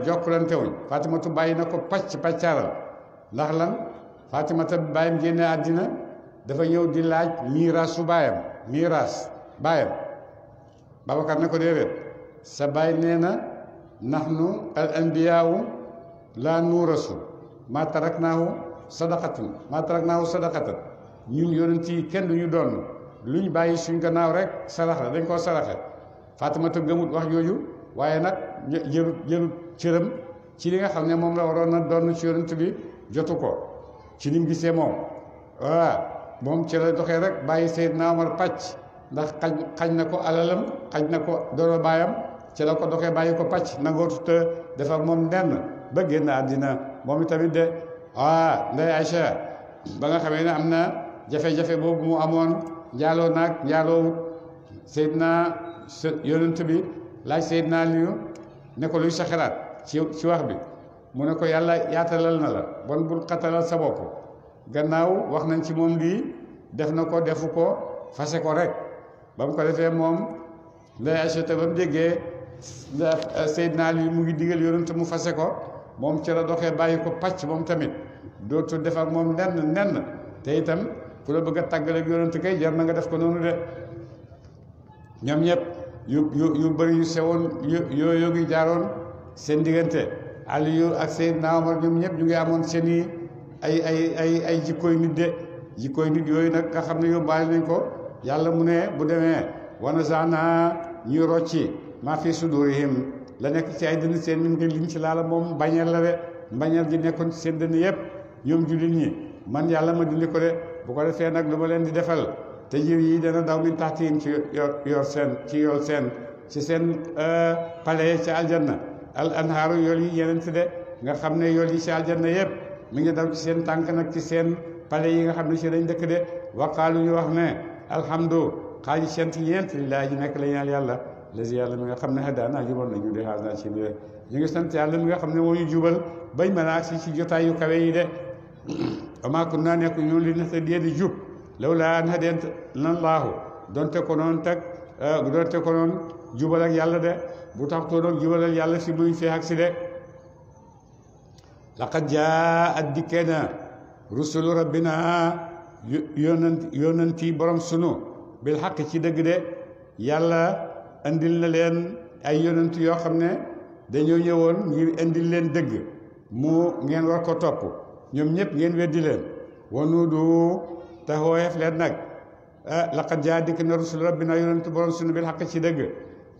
jokkulantewuñ Fatimatu bàyyi na ko pàccaaral ndax lan Fatimata baayam génne àddina dafa ñëw di laaj miiraasu baayam Babacar ne ko déedéet sa baay nee na nahnu al anbiyaawu laa nuurasu maa taraknaahu sadaqatan ñun yonent yi kenn du ñu doon lu ñu bàyyi suñ gannaaw rek sarax la dañ koo saraxe Fatimata gëmut wax jooju waaye nag jëlut cëram ci li nga xam ne moom la waroon na doon ci yonent bi jotu ko ci lim gisee moom waaw moom ci la doxee rek bàyyi Seydina Omar pàcc ndax xañ na ko alalam xañ na ko doona baayam ci la ko doxee bàyyi ko pàcc nangootu te dafa moom nenn ba génn àddina moom itamit de Ndey Aïcha ba nga xamee ne am na jafe-jafe boobu mu amoon njaaloo naag njaaloo Seydina yonent bi laaj Seydina Aliyu ne ko luy sa xalaat ci wax bi mu ne ko yàlla yaatalal na la bon bul xatalal sa bopp gannaaw wax nañ ci moom lii def na ko defu ko fase ko rek ba mu ko defee moom Ndey Aïcha ba mu déggee Seydina Aliyu mu ngi digal yonent mu fase ko moom ci la doxee bàyyi ko pàcc moom tamit dootu def ak moom nenn te itam ku la bëgg a tàggale ak yonent kay jar na nga def ko noonu de ñoom ñëpp yu bëri yu sewoon yoo ngi jaaroon seen diggante Aliyu ak Seydina Omar ñoom ñëpp ñu ngi amoon seen i ay jikkooy nit de jikkooy nit yooyu nag nga xam ne yóbbaale nañ ko yàlla mu ne bu demee wana saana ñuy rocci maa fi sudurihim la nekk ci ay dënn seen min ngi liñ ci laala moom mbañeel la de mbañeel gi nekkoon ci seen dënn yëpp ñoom jullit ñi man yàlla ma dindi ko de bu ko defee nag lu ma leen di defal te jiw yi dana daw min taxtiin ci seen palais ci aljanna al anhaaru yool yi yeneen de nga xam ne yool yi ci aljanna yëpp mi ngi daw ci seen tànk nag ci seen pale yi nga xam ne si dañ dëkk de waqaalu ñu wax ne alhamdu xaaji cant yent lillaahi ji nekk la ñaan yàlla lasi yàlla mi nga xam ne hadaana jubal nañu de xaas naa ci biir ñu ngi sant yàlla mi nga xam ne moo ñu jubal bañ mën a agsi ci jotaay yu kawe yi de amaa kunna nekk ñu li nahtadiya di jub lawlaa an hadayana llaahu donte ko noon jubal ak yàlla de bu tax toonoog jubalal yàlla si muy fee ak si de laqad jaa'at dikkee na rusulu rabbina yonanti borom sunu bil xaq ci dëgg de yàlla andil na leen ay yonant yoo xam ne dañoo ñëwoon ngir indil leen dëgg mu ngeen war ko topp ñoom ñëpp ngeen weddi leen wanuudu te xooyeef leen nag laqad jaa dikk na rusul rabbina yonent borom sunu bil xaq ci dëgg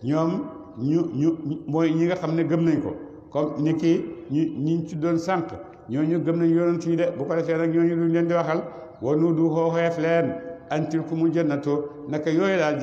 ñoom ñu mooy ñi nga xam ne gëm nañ ko comme ni ki ñi ci doon sànq ñooñu gëm nañ yonent yi de bu ko defee nag ñooñu luñ leen di waxal wanuudu xooyeef leen antil ku mu jannatu naka yooyu daal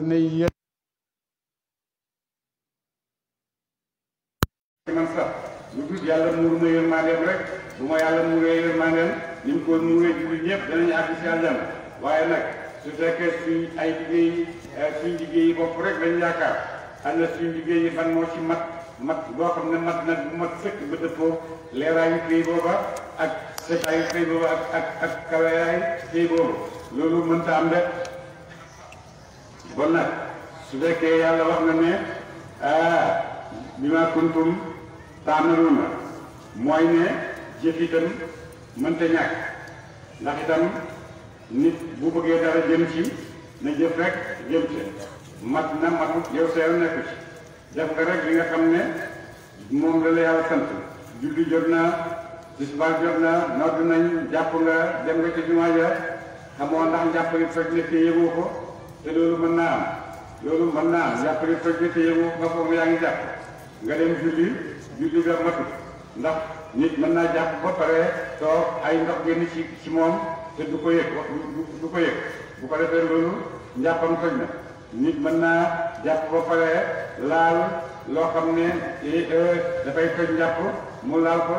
ne yéen man sax lu dul yàlla muur ma yërmandeem rek bu ma yàlla muuree yërmandeem ni mu ko muuree jullit ñëpp danañu àgg si àjjana waaye nag su fekkee suñ ay liggéey bopp rek lañu yaakaar am na suñ liggéey yi ban moo ci mat boo xam ne mat nag bu mat fekk ba dëppoo leeraayu këy booba ak setaayu këy booba ak kaweyaayu këy boobu loolu mënta am de bon nag su fekkee yàlla wax na ne bima kuntum taamaluuna mooy ne jëf itam mënta ñàkk ndax itam nit bu bëggee dara jëm ci na jëf rek jëm ci mat na matut yow sa yoon nekku ci def nga rek li nga xam ne moom la yàlla sant julli jot na tisbaar jot na nodd nañ jàpp nga dem nga ci jumaa ja xamoo ndax njàpp yi fekk nekk yëgoo ko te loolu mën naa am jàpp yi fekk nekk yëgoo nga foog yaa ngi jàpp nga dem julli ga matut ndax nit mën naa jàpp ba pare toog ay ndox génn ci moom te du ko yëg du ko yëg bu ko defee loolu njàppam toj na nit mën naa jàpp ba pare laal loo xam ne dafay toj njàpp mu laal ko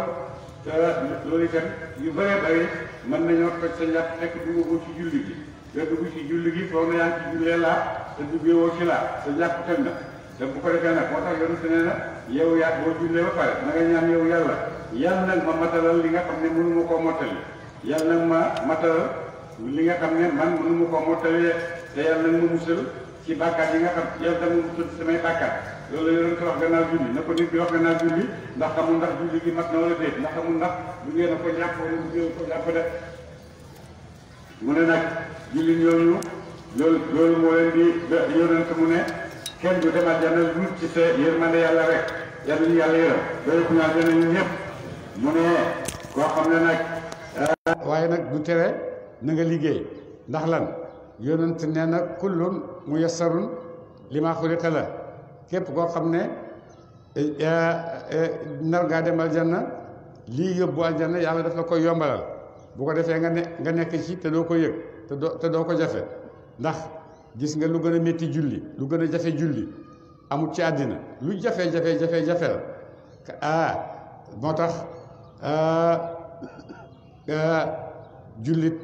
loolu itam yu bëree bëri mën nañoo toj sa njàpp fekk duggagul ci julli gi nga dugg ci julli gi foog na yaa ngi ci jullee laa te duggewoo ci laa sa njàpp toj na te bu ko defee nag moo tax yoonu si nee na yow yaa boo jullee ba pare na nga ñaan yow yàlla nag ma matalal li nga xam ne mënu ma koo mottali yàlla nag ma matalal li nga xam ne man mënu ma koo mottali te yàlla nag ma musal ci bàkkaat yi nga xam yàlla nag ma musal ci samay bàkkaat loolu la yoroon ko wax gannaaw julli na ko nit bi wax gannaaw julli ndax xamul ndax julli gi mat na wala déet ndax xamul ndax duggee na ko jàpp wala duggee ko jàpp de mu ne nag julli ñooñu loolu moo leen di yonent mu ne kenn du dem àjjana lu ci sa yërmande yàlla rek yàlla ñu yàlla yërëm doy ku ñu àjjana ñun ñëpp mu ne koo xam ne nag waaye nag du tere na nga liggéey ndax lan yonent nee na kullun muyassarun limaa xuliqa la képp koo xam ne nar ngaa dem aljanna lii yóbbu aljanna yàlla daf la koy yombalal bu ko defee nga nekk ci te doo ko yëg te doo ko jafe ndax gis nga lu gën a métti julli lu gën a jafe julli amul ci àddina lu jafe la moo tax jullit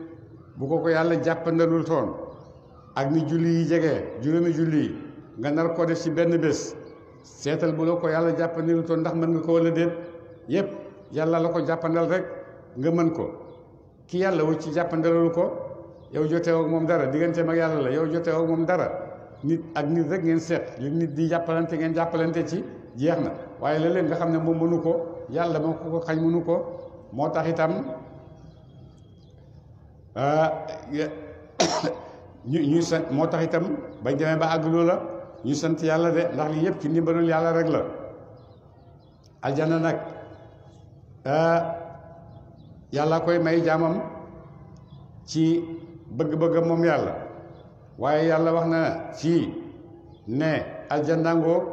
bu ko yàlla jàppandalul toon ak ni julli yi jege juróomi julli yi nga nar koo def ci benn bés seetal bu la ko yàlla jàppandalul toon ndax mën nga ko wala déet yépp yàlla la ko jàppandal rek nga mën ko ki yàlla wu ci jàppandalul ko yow jotewoo ak moom dara digganteem ak yàlla la yow jotewoo ak moom dara nit ak nit rek ngeen seet li nit di jàppalante ngeen jàppalante ci jeex na waaye la leen nga xam ne moom mënu ko yàlla moo ko xañ mënu ko moo tax itam ñu sant moo tax itam bañ demee ba àgg loola ñu sant yàlla de ndax lii yëpp ci ndimbalul yàlla rek la aljanna nag yàlla koy may jaamam ci bëgg-bëggam moom yàlla waaye yàlla wax na fii ne aljannangoo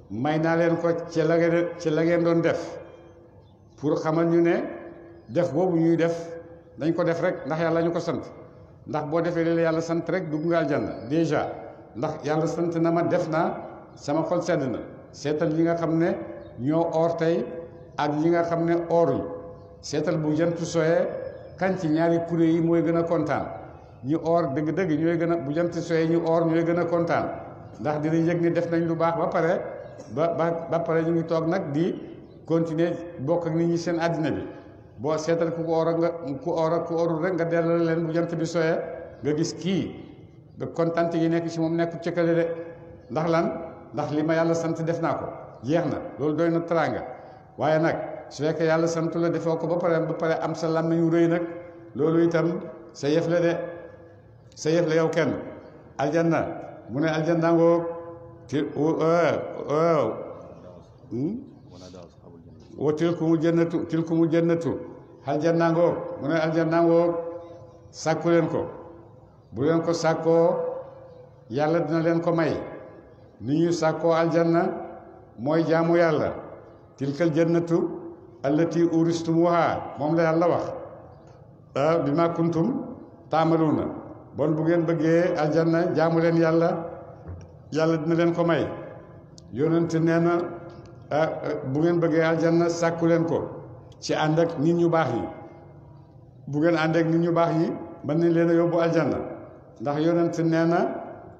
may naa leen ko ci la ngeen doon def pour xamal ñu ne def boobu ñuy def dañ ko def rek ndax yàlla ñu ko sant ndax boo defee li la yàlla sant rek dugg nga aljanna déjà ndax yàlla sant na ma def naa sama xol sedd na seetal li nga xam ne ñoo oor tey ak li nga xam ne ooruñ seetal bu jant soyee kan ci ñaari kuréel yi mooy gën a kontaan ñu oor dëgg-dëgg ñooy gën a bu jant soyee ñu oor ñooy gën a kontaan ndax dinañ yëg ni def nañ lu baax ba pare ba pare ñu ngi toog nag di continuer bokk ak nit ñi seen àddina bi boo seetal ku oor ak ku oorul rek nga delloo leen bu jant bi soyee nga gis kii ba kontante yi nekk ci moom nekk cëkkale de ndax lan ndax li ma yàlla sant def naa ko jeex na loolu doy na teraanga waaye nag su fekkee yàlla sant la defoo ko ba pare am sa làmmiñ yu rëy nag loolu itam sa yëf la de sa yëf la yow kenn aljanna mu ne aljanna ngoo wa tilkumul jannatu aljanna ngoo mu ne aljanna ngoo sàkku leen ko bu leen ko sàkkoo yàlla dina leen ko may ni ñu sàkkoo aljanna mooy jaamu yàlla tilkal jannatu allati uristumuha moom la yàlla wax bi ma kuntum taamaluuna bon bu ngeen bëggee aljanna jaamu leen yàlla dina leen ko may yonent nee na bu ngeen bëggee aljanna sàkku leen ko ci ànd ak nit ñu baax yi bu ngeen ànd ak nit ñu baax yi mën nañ leen a yóbbu aljanna ndax yonent nee na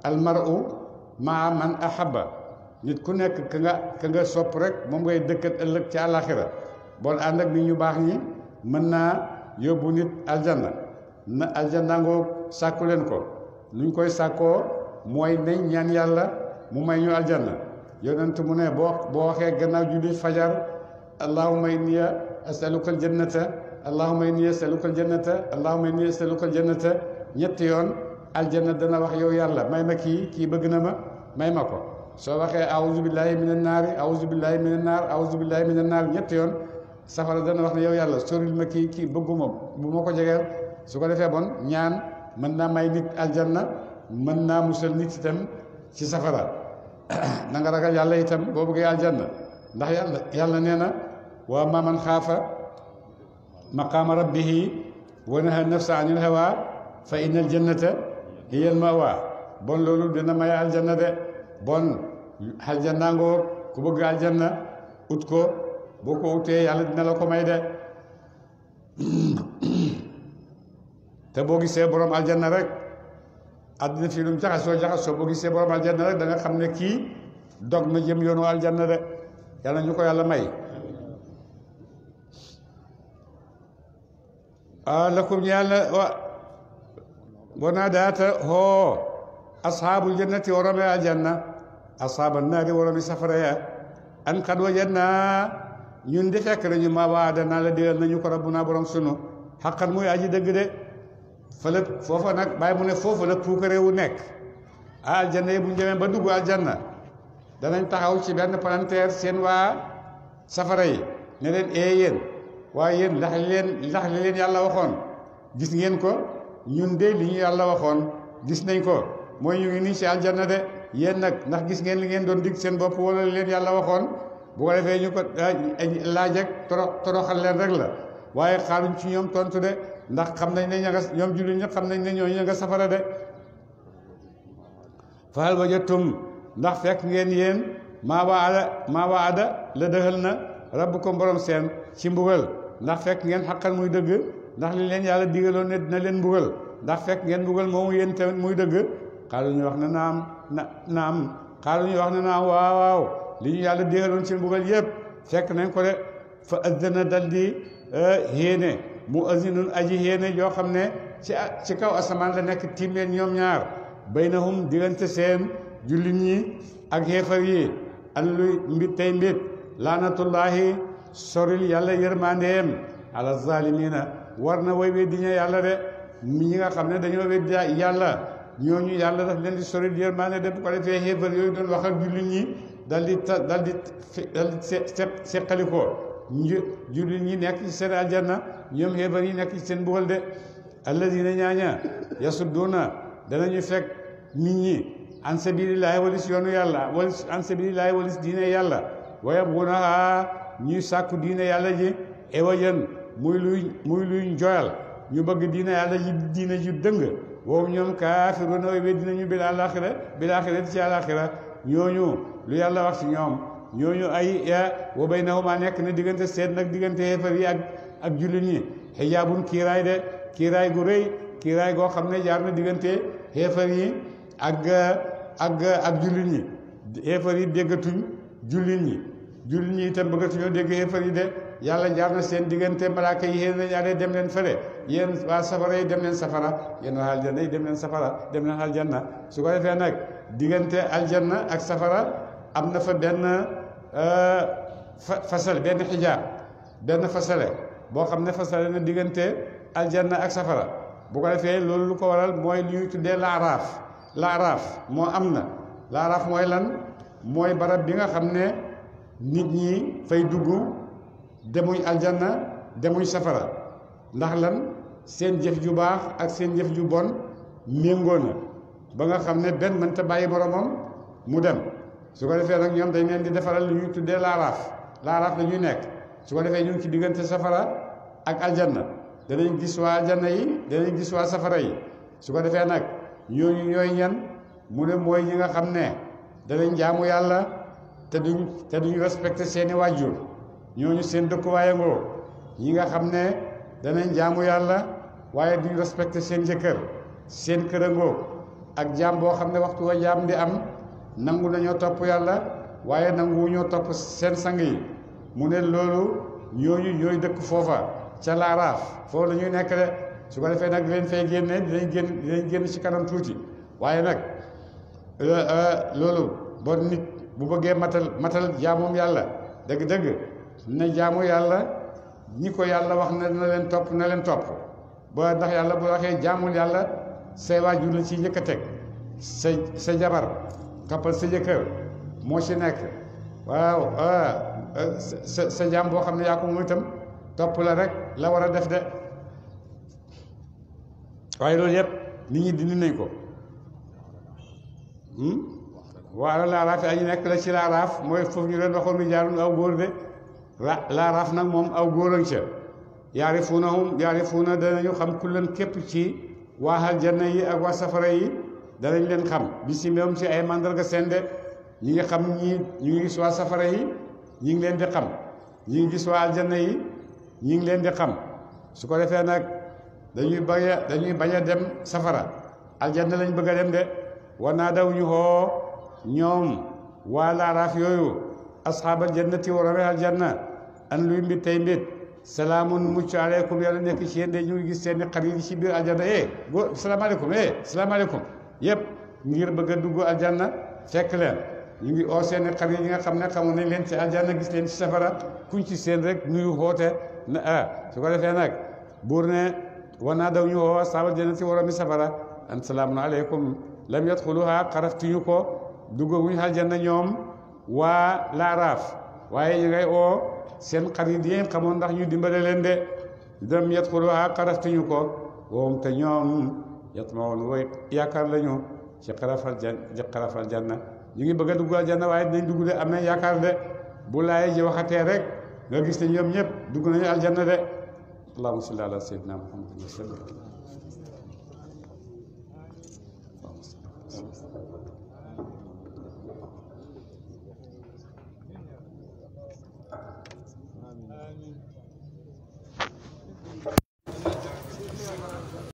almaru maa man ahabba nit ku nekk ka nga sopp rek moom ngay dëkkat ëllëg ci àllaaxira bon ànd ak nit ñu baax ñi mën naa yóbbu nit aljanna na aljanna ngoo sàkku leen ko luñ koy sàkkoo mooy nañ ñaan yàlla mu may ñu aljanna yonent mu ne boo waxee gannaaw julli fajar allahumma inni asaluka aljannata allahumma inni asaluka aljannata allahumma inni asaluka aljannata ñetti yoon aljanna dana wax yow yàlla may ma kii bëgg na ma may ma ko soo waxee awuzu billahi minan naari awuzu billahi minan naar awuzu billahi minan naar ñetti yoon safara dana wax ne yow yàlla soril ma kii bëgguma bu ma ko jegeel su ko defee bon ñaan mën naa may nit aljanna mën naa musal nit itam ci safara na nga ragal yàlla itam boo bëggee aljanna ndax yàlla nee na wa ma man xaafa maqaama rabbihi wa naha nafsa anil hawa fa innal jannata hiya al mawa bon loolu dina may aljanna de bon aljanna ngoo ku bëgg aljanna ut ko boo ko utee yàlla dina la ko may de te boo gisee borom aljanna rek àddina fii lu mu jaxasoo boo gisee borom aljanna rek da nga xam ne kii dog na jëm yoonu aljanna de yàlla ñu ko yàlla may lakum yàlla wa naadaata hoo ashaabul jannati warome aljanna ashaabal naari warome safara ya an qad wajadnaa ñun di fekk nañu ma waadanaa la digal nañu ko rabbuna borom sunu xaqan muy aji dëgg de fële foofa nag bàyyi mu ne foofu la puukare wu nekk aljanna yi bu ñu demee ba dugg aljanna danañ taxaw ci benn palanteer seen waa safara yi ne leen yéen waaye yéen ndax li leen yàlla waxoon gis ngeen ko ñun de li ñu yàlla waxoon gis nañ ko mooy ñu ngi nii ci aljanna de yéen nag ndax gis ngeen li ngeen doon dig seen bopp wala leen yàlla waxoon bu ko defee ñu ko laaj ak toroxal leen rek la waaye xaaruñ ci ñoom tontu de ndax xam nañ ne ña nga ñoom jullit ñi xam nañ ne ñooñu ña nga safara de fahal wajadtum ndax fekk ngeen yéen maa waada la dëxal na rabbukum borom seen ci mbugal ndax fekk ngeen xaqal muy dëgg ndax li leen yàlla digaloon ne dina leen mbugal ndax fekk ngeen mbugal moomu yéen tamit muy dëgg xaalu ñu wax ne naam xaalu ñu wax ne naam waaw li ñu yàlla digaloon ci mbugal yëpp fekk nañ ko de fa azdana dal di héene mu azinun aji héene joo xam ne ci kaw asamaan la nekk tiim leen ñoom ñaar baynahum diggante seen jullit ñi ak xeefar yi an luy mbit tey mbit laanatullahi soril yàlla yërmandeem ala zalimina war na way weddi ña yàlla de ñi nga xam ne dañoo weddi yàlla ñooñu yàlla daf leen di soril yërmande de bu ko defee xeefar yooyu doon wax ak jullit ñi dal di seqali ko jullit ñi nekk ci seen aljanna ñoom xeefar yi nekk ci seen mbugal de alladina ñaaña yasudduuna danañu fekk nit ñi an sabilillahi walis yoonu yàlla walis an sabilillahi walis diine yàlla wa yabghunaha ñuy sàkku diine yàlla ji ewajan muy luy njoyal ñu bëgg diine yàlla ji diine ji dëng woowu ñoom kaafiruuna way dinañu bil axira ci àlaxira ñooñu lu yàlla wax ci ñoom ñooñu ay wa baynahuma nekk na diggante seet nag diggante xeefar yi ak jullit ñi xijaabun kiiraay de kiiraay gu rëy kiiraay goo xam ne jaar na diggante xeefar yi ak jullit ñi xeefar yi déggatuñ jullit ñi itam bëggatuñoo dégg xeefar yi de yàlla jaar na seen diggante malaaka yi yéen nañ ale dem leen fële yéen waa safara yi dem leen safara yéen waa aljanna yi dem leen safara dem leen aljanna su ko defee nag diggante aljanna ak safara am na fa benn fasal benn xijaab benn fasale boo xam ne fasale na diggante aljanna ak safara bu ko defee loolu lu ko waral mooy lu ñuy tuddee laaraaf moo am na laaraaf mooy lan mooy barab bi nga xam ne nit ñi fay dugg demuñ aljanna demuñ safara ndax lan seen jëf ju baax ak seen jëf ju bon méngoo na ba nga xam ne benn mënta bàyyi moromam mu dem su ko defee nag ñoom dañ leen di defaral lu ñuy tuddee laaraaf la ñuy nekk su ko defee ñu ngi ci diggante safara ak aljanna danañ gis waa aljanna yi danañ gis waa safara yi su ko defee nag ñooñu ñooy ñan mu ne mooy ñi nga xam ne danañ jaamu yàlla te duñ respecté seeni wàjjur ñooñu seen dëkkuwaay ngoo ñi nga xam ne danañ jaamu yàlla waaye duñ respecté seen jëkkër seen kër a ngoo ak jaam boo xam ne waxtu wa jaam di am nangu nañoo topp yàlla waaye nangu ñoo topp seen sang yi mu ne loolu ñooñu ñooy dëkk foofa ca laaraaf foofu la ñuy nekk de su ko defee nag leen fay génne dinañ génn ci kanam tuuti waaye nag loolu bon nit bu bëggee matal jaamoom yàlla dëgg-dëgg na jaamu yàlla ñi ko yàlla wax na leen topp ba ndax yàlla bu waxee jaamul yàlla say waajur la ci njëkk a teg sa jabar toppal sa jëkkër moo ci nekk waaw sa jaam boo xam ne yaa ko moom itam topp la rek la war a def de waaye loolu yëpp nit ñi dindi nañ ko waaw laaraaf yi añu nekk la ci laaraaf mooy foofu ñu leen waxoon rijaalun aw góor de laaraaf nag moom aw góor lañ ca yaarifuuna danañu xam kullan képp ci waa aljanna yi ak waa safara yi danañ leen xam bi si moom si ay mandarga seen de ñi ngi xam ñu ngi gis waa safara yi ñi ngi leen di xam ñi ngi gis waa aljanna yi ñi ngi leen di xam su ko defee nag dañuy bañ a dem safara aljanna lañ bëgg a dem de war naa daw ñu xoo ñoom waa laaraaf yooyu asxaabal jannati waroon aljanna an luy mbit tey mbit salaamun mucc aleykum yàlla nekk ci yéen de ñu ngi gis seeni xarit yi ci biir aljanna góor salaamaaleykum yëpp ngir bëgg a dugg aljanna fekk leen ñu ngi oo seeni xarit yi nga xam ne xamoon nañ leen ci aljanna gis leen ci safara kuñ ci seen rek nuyu xoote na su ko defee nag buur ne war naa daw ñu xoo asxaabal jannati waroon mi safara an salaamun aleykum lam yadxuluha xaraftuñu ko duggaguñ aljanna ñoom waa laaraaf waaye ñu ngay oo seen xarit yi xamoon ndax ñu dimbale leen de dem yadxuluha xaraftuñu ko woom te ñoom yatmawoon wooy yaakaar lañu ci xarafal janna ñu ngi bëgg a dugg aljanna waaye dinañ dugg de am nañ yaakaar de bu laay ji waxatee rek nga gis ne ñoom ñëpp dugg nañu aljanna de allahumma salli ala sayyidina muhammadin wa sallam